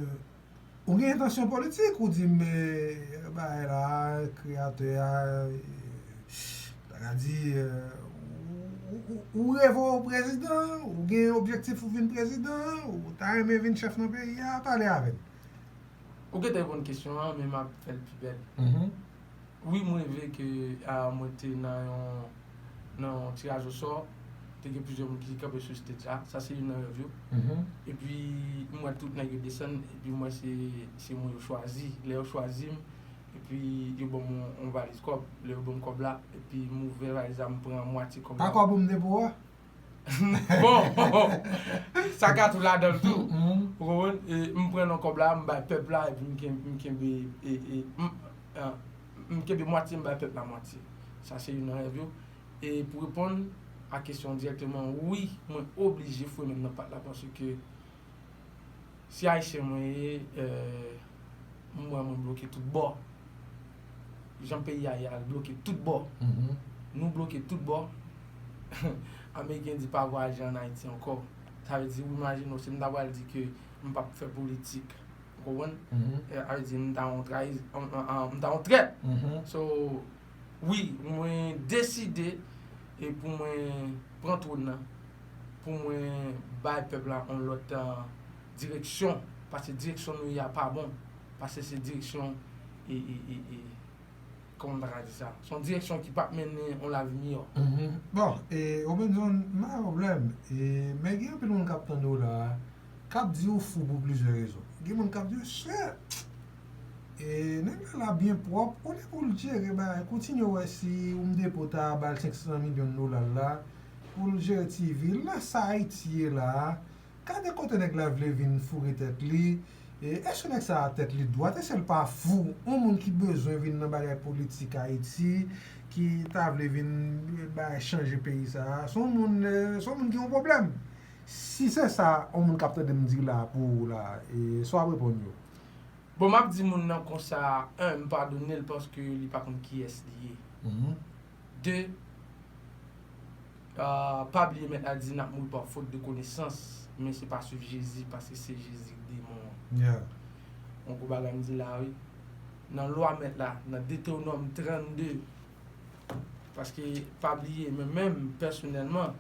ou gen entansyon politik, ou di, men, bagay la, kreyatè a, e, ta ka di, e, ou, ou, ou reve w prezidan, ou gen objektif ou vin prezidan, ou ta renmen vin chèf nan peyi a, pale avè n. Ou gentan reponn kesyon an, men m ap fè l pi bèl. Wi, m reve ke, a, mwen te nan yon, nan yon tiraj osò, te gen plizyè moun ki kanpe sou stage la, sa se youn nan rèv yo. Epi, m wè tout nèg yo desann, epi m wè se, se mwen yo chwazi. Lè yo chwazi m, epi yo ban m yon, yon valiz kòb. Lè yo ban m kòb la, epi m ouvè valiz la, m pran mwatye kòb la. Pa kòb ou m te ba w a? Bon, sa ka tou ladan l tou. Ou konprann? E, m pran nan kòb la, m bay pèp la, epi m ken-, m kenbe, e, e, m, a, m kenbe mwatye, m bay pèp la mwatye. Sa se youn nan rèv yo. E pou reponn a kesyon w dirèkteman, wi, mwen oblije foure men m nan pat la, paske si Ayisyen mwen ye, e, m wè mwen bloke tout bò. Jan peyi a ye a, l bloke tout bò. Nou bloke tout bò. Ameriken di pa vwayaje ann Ayiti ankò. Sa vle di, ou imajine w, si m ta pral di ke m p ap fè politik, ou konprann? E, sa vle di, m ta yon trayiz-, m, m, m, m ta yon trèt. So, wi, mwen deside e pou mwen pran twòn nan, pou mwen bay pèp la yon lòt, a, direksyon, paske direksyon nou ye a pa bon, paske se direksyon, e, e, e, e, kòman m ta ka di sa? Se yon direksyon ki p ap mennen yon lavi miyò. Bon, e, Robinson, m pa gen pwoblèm. E, men gen anpil moun k ap tande w la a, k ap di w fou pou plizyè rezon. Gen moun k ap di w, shit! E, nèg la la byen pwòp, olye pou l jere bagay, kontinye wè si ou m depo ta ba l senk san milyon dola l la, pou l jere ti vi l, lase Ayiti ye la a. Gade kote nèg la vle vin foure tèt li. E, èske nèg sa a tèt li dwat? Èske l pa fou? Yon moun ki bezwen vin nan bagay politik Ayiti, ki ta vle vin, e, bay chanje peyi sa a, se yon moun, e, se yon moun ki gen yon pwoblèm. Si se sa yon moun k ap tande m di la pou ou la, e, sa w ap reponn yo? Bon, m ap di moun nan konsa, en, m padone l paske li pa konn kiyès li ye. De, a, pa bliye Mèt la di n ap mouri pa fot de konesans, men se pa swiv Jezi, paske se Jezi k demon an. Yon gwo bagay m di la, wi. Nan lwa Mèt la, nan Detewonòm trannde, paske pa bliye, mwen menm, pèsonèlman,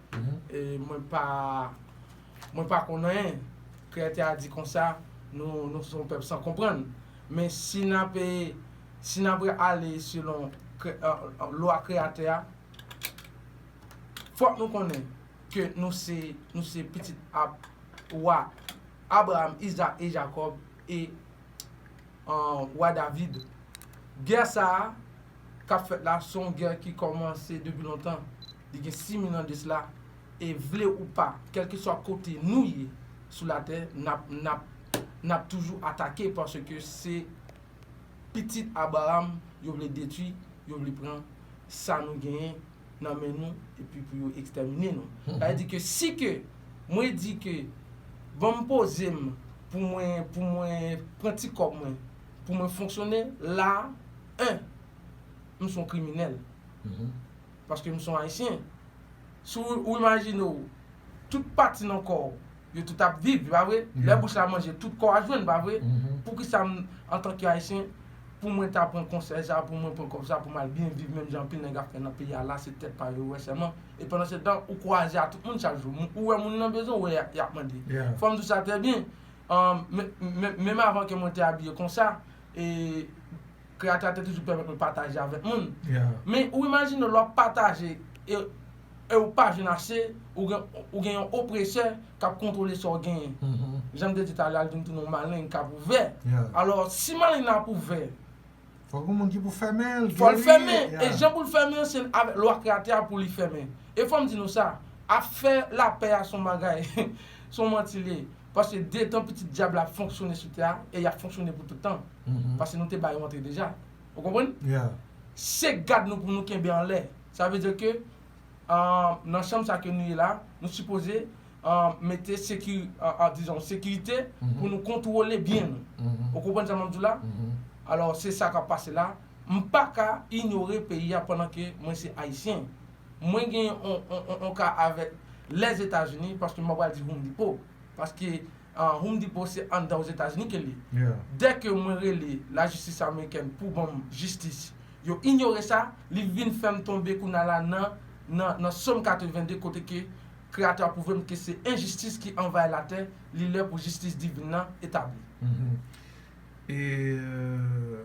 e, mwen pa, mwen pa konn anyen. Kreyatè a di konsa, nou, nou se yon pèp san konprann. Men si n ap, e, si n ap ale selon kre-, e, e, lwa Kreyatè a, fòk nou konnen ke nou se, nou se pitit Ab-, wa Abraram, Izak e Jakòb e, e, wa David. Gè sa a k ap fèt la, se yon gè ki kòmanse depi lontan. Li gen sis mil an de sila. E vle ou pa, kèlkeswa kote nou ye sou latè, n ap, n ap, n ap toujou atake paske se pitit Abraram yo vle detwi, yo vle pran sa nou genyen nan men nou, epi pou yo ekstèmine nou. Sa vle di ke si ke mwen di ke ban m poze m pou mwen, pou mwen pran ti kòb mwen, pou mwen fonksyone, la, en, m se yon kriminèl. Paske m se yon Ayisyen. Si w, ou imajine w, tout pati nan kò w, yo tout ap viv, pa vre? Lè bouch la manje, tout kò a jwenn, pa vre? Poukisa m, antanke Ayisyen, pou mwen ta pran konsèy sa, pou mwen pran kòb sa, pou m al byen viv, menm jan anpil nèg ap fè nan peyi a la, se tèt pa yo yo wè sèlman. E pandan se tan, ou kwaze a tout moun chak jou. Ou wè moun nan bezwen, ou wè y ap mande. Fò m di w sa trè byen. Menm avan ke mwen te abiye konsa, e Kreyatè a te toujou pèmèt mwen pataje avèk moun. Men ou imajine lè w ap pataje e, e ou pa jwenn ase, ou gen, ou gen yon opresè k ap kontwole sa w genyen. Jan m te di talè a, l vin tounen yon maleng k ap ouvè. Alò, si maleng nan ap ouvè, fòk gen moun ki pou fèmen l. Fò l fèmen. E jan pou l fèmen an, se avèk lwa Kreyatè a pou li fèmen. E fò m di nou sa, afè lapè a se yon bagay, se yon manti li ye. Paske detan pitit dyab la ap fonksyone sou tè a, e y ap fonksyone pou tout tan. Paske nou te ba yo antre deja. Ou konprann? Se gad nou pou nou kenbe anlè. Sa vle di ke, nan chanm sa ke nou ye la, nou sipoze mete seki, dizon, sekirite pou nou kontwole byen nou. Ou konprann sa m ap di w la? Alò, se sa k ap pase la. M pa ka inyore peyi a pandan ke mwen se Ayisyen. Mwen gen yon, yon, yon, yon ka avèk Lèzetazini, paske m pa pral di Home Depot. Paske Home Depot se anndan Ozetazini ke l ye. Dè ke mwen rele lajistis amerikèn pou ban m jistis, yo inyore sa, li vin fè m tonbe kounye a la nan, nan, nan Sòm katrevennde, kote ke Kreyatè a pwouve m ke se enjistis ki anvayi latè, li lè pou jistis divin nan etabli. E, euh,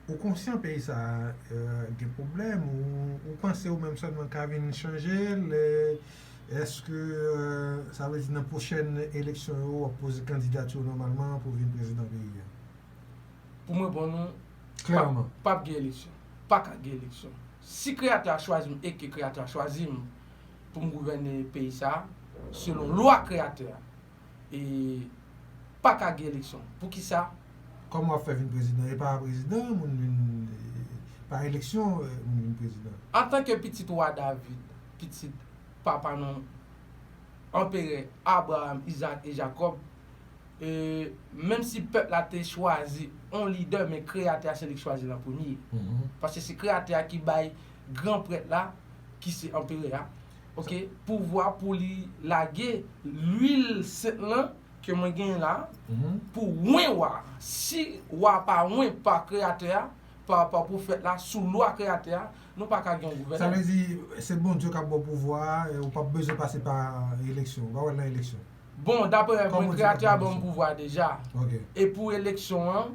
Ou konsyan peyi sa a gen pwoblèm, ou, ou panse ou menm sèlman ka vin chanje l, èske, euh, sa vle di nan pwochèn eleksyon yo, w ap poze kandidati w nòmalman pou w vin prezidan peyi a? Pou mwen, bon, non. Klèman. P ap gen eleksyon. Pa ka gen eleksyon. Si Kreyatè a chwazi m e ke Kreyatè a chwazi m pou m gouvène peyi sa a, selon lwa Kreyatè a, e pa ka gen eleksyon. Poukisa? Kòman w ap fè vin prezidan? E pa prezidan, moun vin, e, pa eleksyon, e, moun vin prezidan. Antanke pitit wa David, pitit papa nou, anperè Abraham, Izaak e Jakòb, e, menm si pèp la te chwazi yon lidè, men Kreyatè a se li k chwazi l an premye. Paske se Kreyatè a ki bay gran prèt la, ki se anperè a, oke, pouvwa pou li lage lwil sent lan ke mwen genyen la, pou wen wa. Si wa pa wen pa Kreyatè a, pa, pa pwofèt la, sou lwa Kreyatè a, nou pa ka gen yon gouvènman. Sa vle di, se Bondye k ap ba w pouvwa a, e ou p ap bezwen pase pa eleksyon, ou pa pral nan eleksyon. Bon, daprè rèv mwen, Kreyatè a ban m pouvwa a deja. E pou eleksyon an,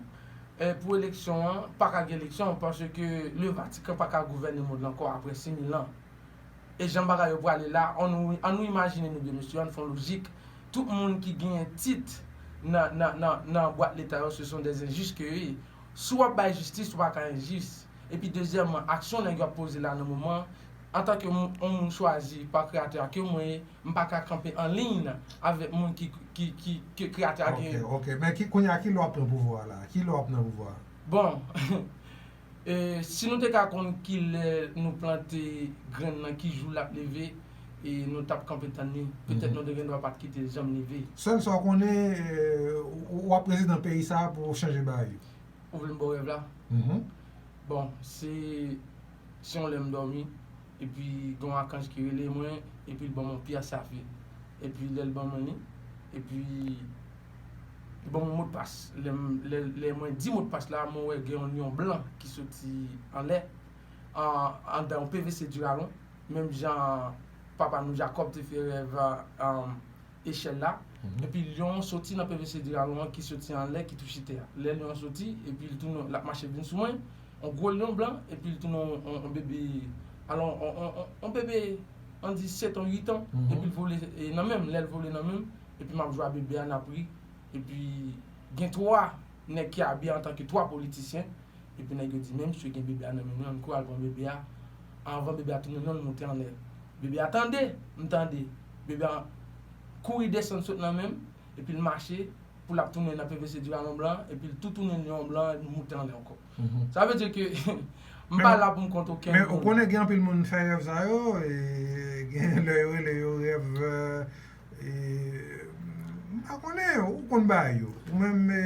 e pou eleksyon an, pa ka gen eleksyon, paske le Vatican pa ka gouvène mond lan ankò apre sis mil an. E jan bagay yo prale la, ann nou, ann nou imajine nou byen, mesye, ann fè yon lojik. Tout moun ki genyen tit nan, nan, nan, nan bwat leta yo, se son dè enjis ke yo ye. Si w ap bay jistis, ou pa ka enjis. Epi dezyèmman, aksyon nèg yo ap poze la nan moman an, antanke yon moun chwazi pa Kreyatè a ke mwen ye, m pa ka kanpe an liy avèk moun ki, ki, ki, ke Kreyatè a genyen. Ok, ok. Men ki, kounye a, ki lè w ap pran pouvwa a la? Ki lè w ap nan pouvwa a? Bon, e, si nou te ka konn ki lè nou plante grenn nan, ki jou l ap leve, e nou t ap kanpe tann li, petèt nou te gendwa pa t kite l janm leve. Sèl sa w konnen, e, w, w ap prezidan peyi sa a pou w chanje bagay yo. Ou vle m ba w rèv la? Bon, se, se yon lè m dòmi, epi gen yon akanj ki rele mwen, epi l ban m yon pyè safi. Epi lè l ban mwen li, epi li ban mwen modpas. Lè m, lè, lè mwen di modpas la, mwen wè gen yon lyon blan ki soti anlè, an, anndan yon P V C Diralon, menm jan papa nou Jakòb te fè rèv, um, echèl la, epi lyon an soti nan P V C Diralon an ki soti anlè, ki touche tè a. Lè lyon an soti, epi l tounen, l ap mache vin sou mwen, yon gwo lyon blan, epi l tounen yon, yon, yon bebe, alò, yon, yon, yon, yon bebe, ann di sèt an, uit an, epi l vole, e, nan men m, lè l vole nan men m, epi m ap jwe a bebe a, n ap ri, epi gen twa nèg ki abiye antanke twa politisyen, epi nèg yo di, men misye gen bebe a nan men li, ann kouri al pran bebe a, anvan bebe a tounen non l moute anlè. Bebe a tande, m tande. Bebe a kouri desann sot nan men m, epi l mache, pou l ap tounen nan P V C Diralon blan, epi l tou tounen lyon blan, l moute anlè ankò. Sa vle di ke m pa la pou m kont okenn moun. Men ou konnen gen anpil moun fè rèv sa yo, e, gen lè yo rele yo rèv, e, m pa konnen, ou konn bagay yo. Ou menm, e,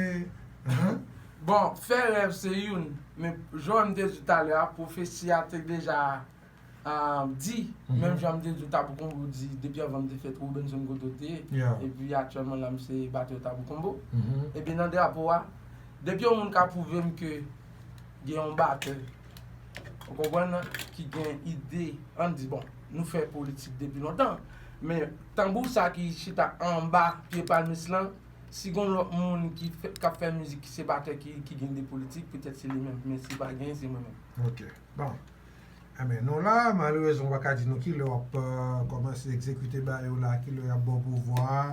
Bon, fè rèv se youn, Men jan m te di w talè a, pwofesi a te deja ah, di, menm jan m te di w Tabou Konbo di, depi anvan m te fèt, Robenson kote w te ye. Epi aktyèlman la, m se batè Tabou Konbo. Epi nan drapo a, depi yon moun ka pwouve m ke gen yon batè, ou konprann, ki gen ide, ann di, bon, nou fè politik depi lontan, men tanbou sa ki chita anba pye palmis lan, si gen lòt moun ki fè, k ap fè mizik, ki se batè ki, ki gen ide politik, petèt se li menm, men si pa gen, se mwen menm. Ok. Bon. Enben, nou la, malerezman, w pa ka di nou kilè w ap euh, kòmanse egzekite bagay yo la, kilè y ap ba w pouvwa a,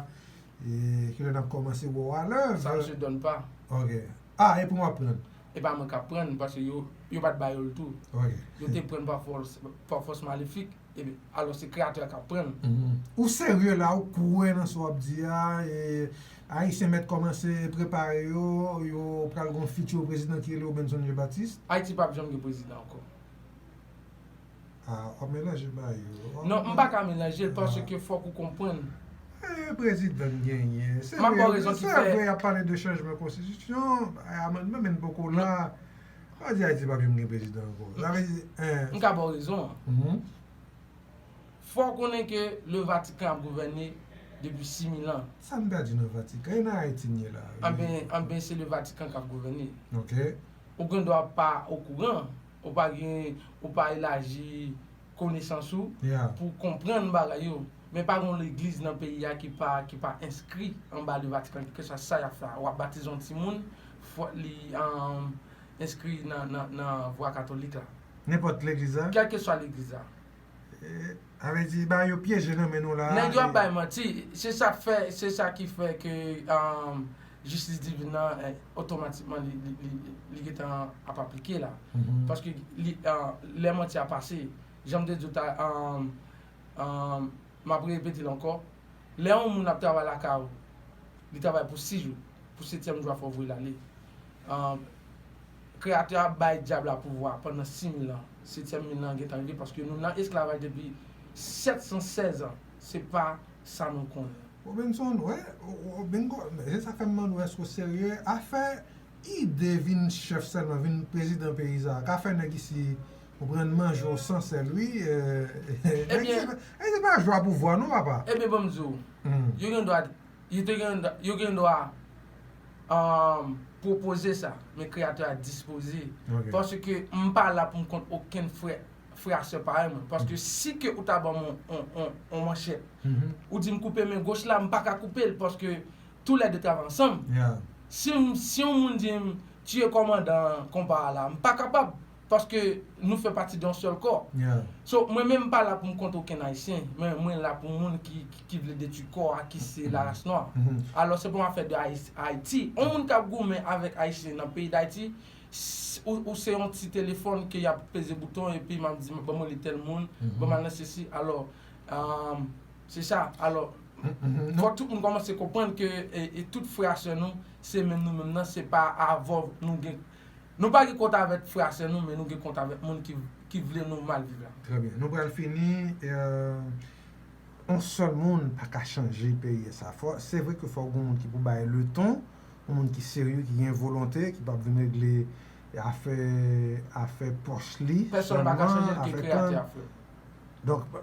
e kilè n ap kòmanse wè w alèz. Sa, misye done pa. Ok. Ah, e pou m ap pran. E pa mwen k ap pran, paske yo, yo pa t ba yo l tou. Ok. Yo te pran pa fòs, pa fòs malefik, e, alò se kreyatè a k ap pran. Mhm. Ou serye la, ou kwè nan sa w ap di a, e Ayisyen mèt kòmanse prepare yo, yo pral gon fitir prezidan ki rele Robenson Jean Baptiste? Ayiti p ap janm gen prezidan ankò. Ah, w ap melanje bagay yo. Non, m pa ka melanje l paske fòk ou konprann. Eh, prezidan n genyen. Se vre, se vre, y ap pale de chanjman konstitisyon, amannman, men n poko la. Sa vle di Ayiti p ap janm gen prezidan ankò. Sa vle di, eh. M ka ba w rezon an. Mhm. Fò w konnen ke le Vatican ap gouvène depi sis mil an. Sa n pèdi nan Vatican? E nan Ayiti n ye la. Anben, anben, se le Vatican k ap gouvène. Ok. Ou gen dwa pa okouran, ou pa gen, ou pa elaji konesans ou pou konprann bagay yo. Men pa gen yon legliz nan peyi a ki pa, ki pa enskri anba le Vatican, kèlkeswa sa y ap fè a. W ap batize yon timoun, fò li, um, enskri nan, nan, nan vwa katolik la. Nenpòt legliz la? Kèlkeswa legliz la. Eh, sa vle di, bagay yo pyeje nan men nou la. Nèg yo ap bay manti. Se sa k fè, se sa ki fè ke, um, jistis divin nan, eh, otomatikman li, li, li, li gentan ap aplike la. Mhm. Paske li, ah, lè manti a pase, jan m te di w ta, um, um, m ap repete l ankò, lè yon moun ap travay lakay ou, li travay pou sis jou, pou setyèm jou a fò w voye l ale. Ah, Kreyatè a bay dyab la pouvwa pandan sis mil an. Setyèm mil lan gentan rive paske nou nan esklavaj depi sèt san sèz an. Se pa sa nou konnen. Robenson, wè, w, w, bingo, se sa fè m mande w èske w serye. Afè ide vin chèf sèlman, vin prezidan peyi sa a, ka fè nèg isi konprann manje w san sèl, wi. Eh, eh, Ayiti, Ayiti pa jwa pouvwa non, papa. Ebyen, ban m di w, yo gen dwa, yo te gen, yo gen dwa, um, pwopoze sa, men Kreyatè a dispoze. Ok. Paske m pa la pou m kont okenn frè, frè a sè parèy mwen. Paske si ke ou ta ban m on, on, on, on manchèt, ou di m koupe men goch la, m pa ka koupe l, paske toulède travay ansanm. Si m, si yon moun di m, tiye kòmandan konpa a la, m pa kapab, paske nou fè pati de yon sèl kò. So, mwen menm m pa la pou m kont okenn Ayisyen, men mwen la pou moun ki, ki, ki vle detwi kò a, ki se laras nwa. Alò, se pa yon afè de Ayis-, Ayiti. Yon moun k ap goumen avèk Ayisyen nan peyi Dayiti, s-, ou, ou se yon ti telefòn ke y ap peze bouton, epi m ap di, ban mwen li tèl moun, ban m al nan sesi. Alò, um, se sa. Alò, fò tout moun kòmanse konprann ke, e, e tout frè a sè nou, se menm nou menm nan, se pa avè w nou gen, nou pa gen kont avèk frè a sè nou, men nou gen kont avèk moun ki, ki vle nou mal viv la. Trè byen. Nou pral fini, e, yon sèl moun pa ka chanje peyi sa. Fò, se vre ke fò gen yon moun ki pou bay leton, yon moun ki serye, ki gen volonte, ki p ap vin regle afè, afè pòch li sèlman, afè tan. Pèsonn pa ka chanje l ke Kreyatè a, frè. Donk,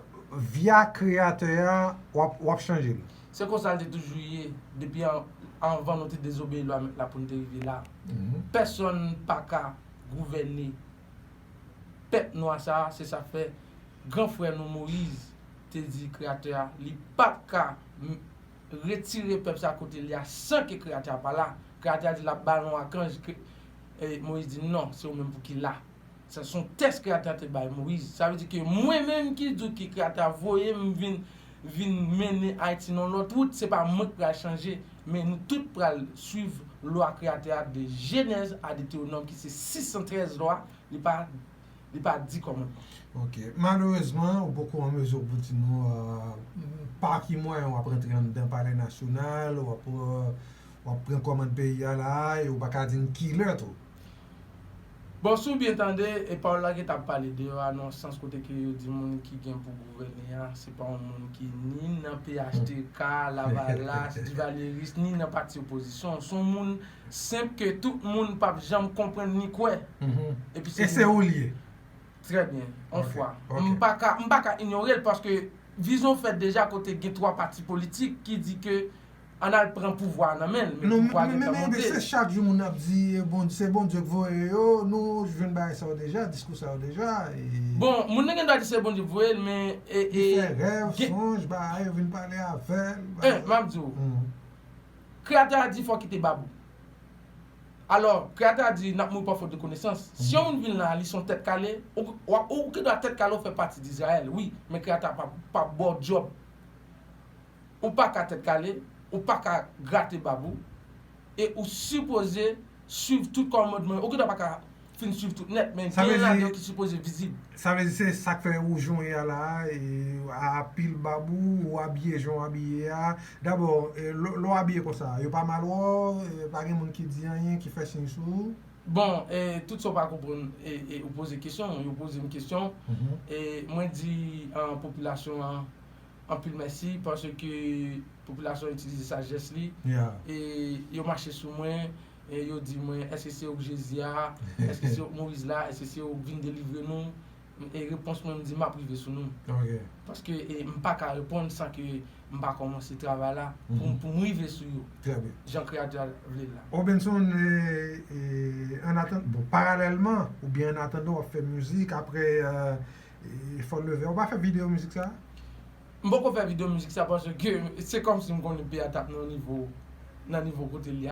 via Kreyatè a, w ap, w ap chanje l. Se konsa l te toujou ye, depi an-, anvan nou te dezobeyi lwa Mèt la pou n te rive la. Pèsonn pa ka gouvène pèp nwa sa a, se sa k fè gran frè nou Moyiz te di Kreyatè a, li pa t ka m-, retire pèp sa a kote l ye a san ke Kreyatè a pa la. Kreyatè a di l ap ba l yon akanj, ke, e, Moyiz di, "Non, se ou menm pou ki la." Sa se yon tès Kreyatè a te bay Moyiz. Sa vle di ke mwen menm ki di w ke Kreyatè a voye m vin, vin mennen Ayiti nan yon lòt wout, se pa mwen k pral chanje, men nou tout pral swiv lwa Kreyatè a de Jenèz a Detewonòm, ki se sis san trèz lwa, li pa, li pa di kòmandman. Ok. Malerezman, ou poko an mezi pou di nou, euh, pa ki mwayen w ap rantre anndan Palè Nasyonal, w ap, euh, w ap pran kòmand peyi a la, e ou pa ka di n kilè tou. Bon, si w byen tande, e pawòl la gentan ap pale de yo a nan sans kote ke yo di moun ki gen pou gouvène a, se pa yon moun ki ni nan P H T K, Lavalas, Duvalyeris, ni nan pati opozisyon. Se yon moun senp ke tout moun p ap janm konprann ni kwè. Epi E se ou l ye. Trè byen, yon fwa. M pa ka, m pa ka inyore l paske vizyon fèt deja kote gen twa pati politik ki di ke ann al pran pouvwa a nan men l, men pouvwa a gentan monte. Se chak jou moun ap di se Bondye k voye yo, nou jwenn bagay sa yo deja, diskou sa yo deja. Bon, moun nan gen dwa di se Bondye k voye l, men. Li fè rèv, sonj, bagay, yo vin pale avè l. M ap di w, Kreyatè a di fò w kite Babou. Alò, Kreyatè a di n ap mouri pa fot de konesans. Si yon moun vin la, li se yon tèt kale, ou gen dwa tèt kale, ou fè pati d Izrayèl, wi, men Kreyatè a p ap ba w djòb. Ou pa ka tèt kale, ou pa ka grate Babou, e ou sipoze swiv tout kòmandman yo. Ou gen dwa pa ka fin swiv tout nèt, men gen ladan yo ki sipoze vizib. Sa vle di se sa k fè ou jan w ye a la a, e a pil Babou, ou abiye jan w abiye a. Dabò, lè w abiye konsa, yo pa mal wè w, pa gen moun ki di anyen, ki fè siy sou ou? Bon, e tout sa w pa konprann, e ou poze kesyon, yo poze m kesyon, e mwen di popilasyon an anpil mèsi paske popilasyon an itilize sajès li, e yo mache sou mwen, e yo di mwen èske se ou k Jezi a, èske se ou k Moyiz la, èske se ou k vin delivre nou? E repons mwen, m di m ap rive sou nou. Paske e m pa ka reponn san ke m pa kòmanse travay la pou pou m rive sou yo. Jan Kreyatè a vle l la. Robenson, e, e, an atan, bon, paralèlman oubyen an atandan w ap fè mizik, apre e, fò leve, ou pa fè videyo mizik sa? M poko fè videyo mizik sa paske se kòmsi m konnen peyi a t ap nan nivo nan nivo kote l ye a.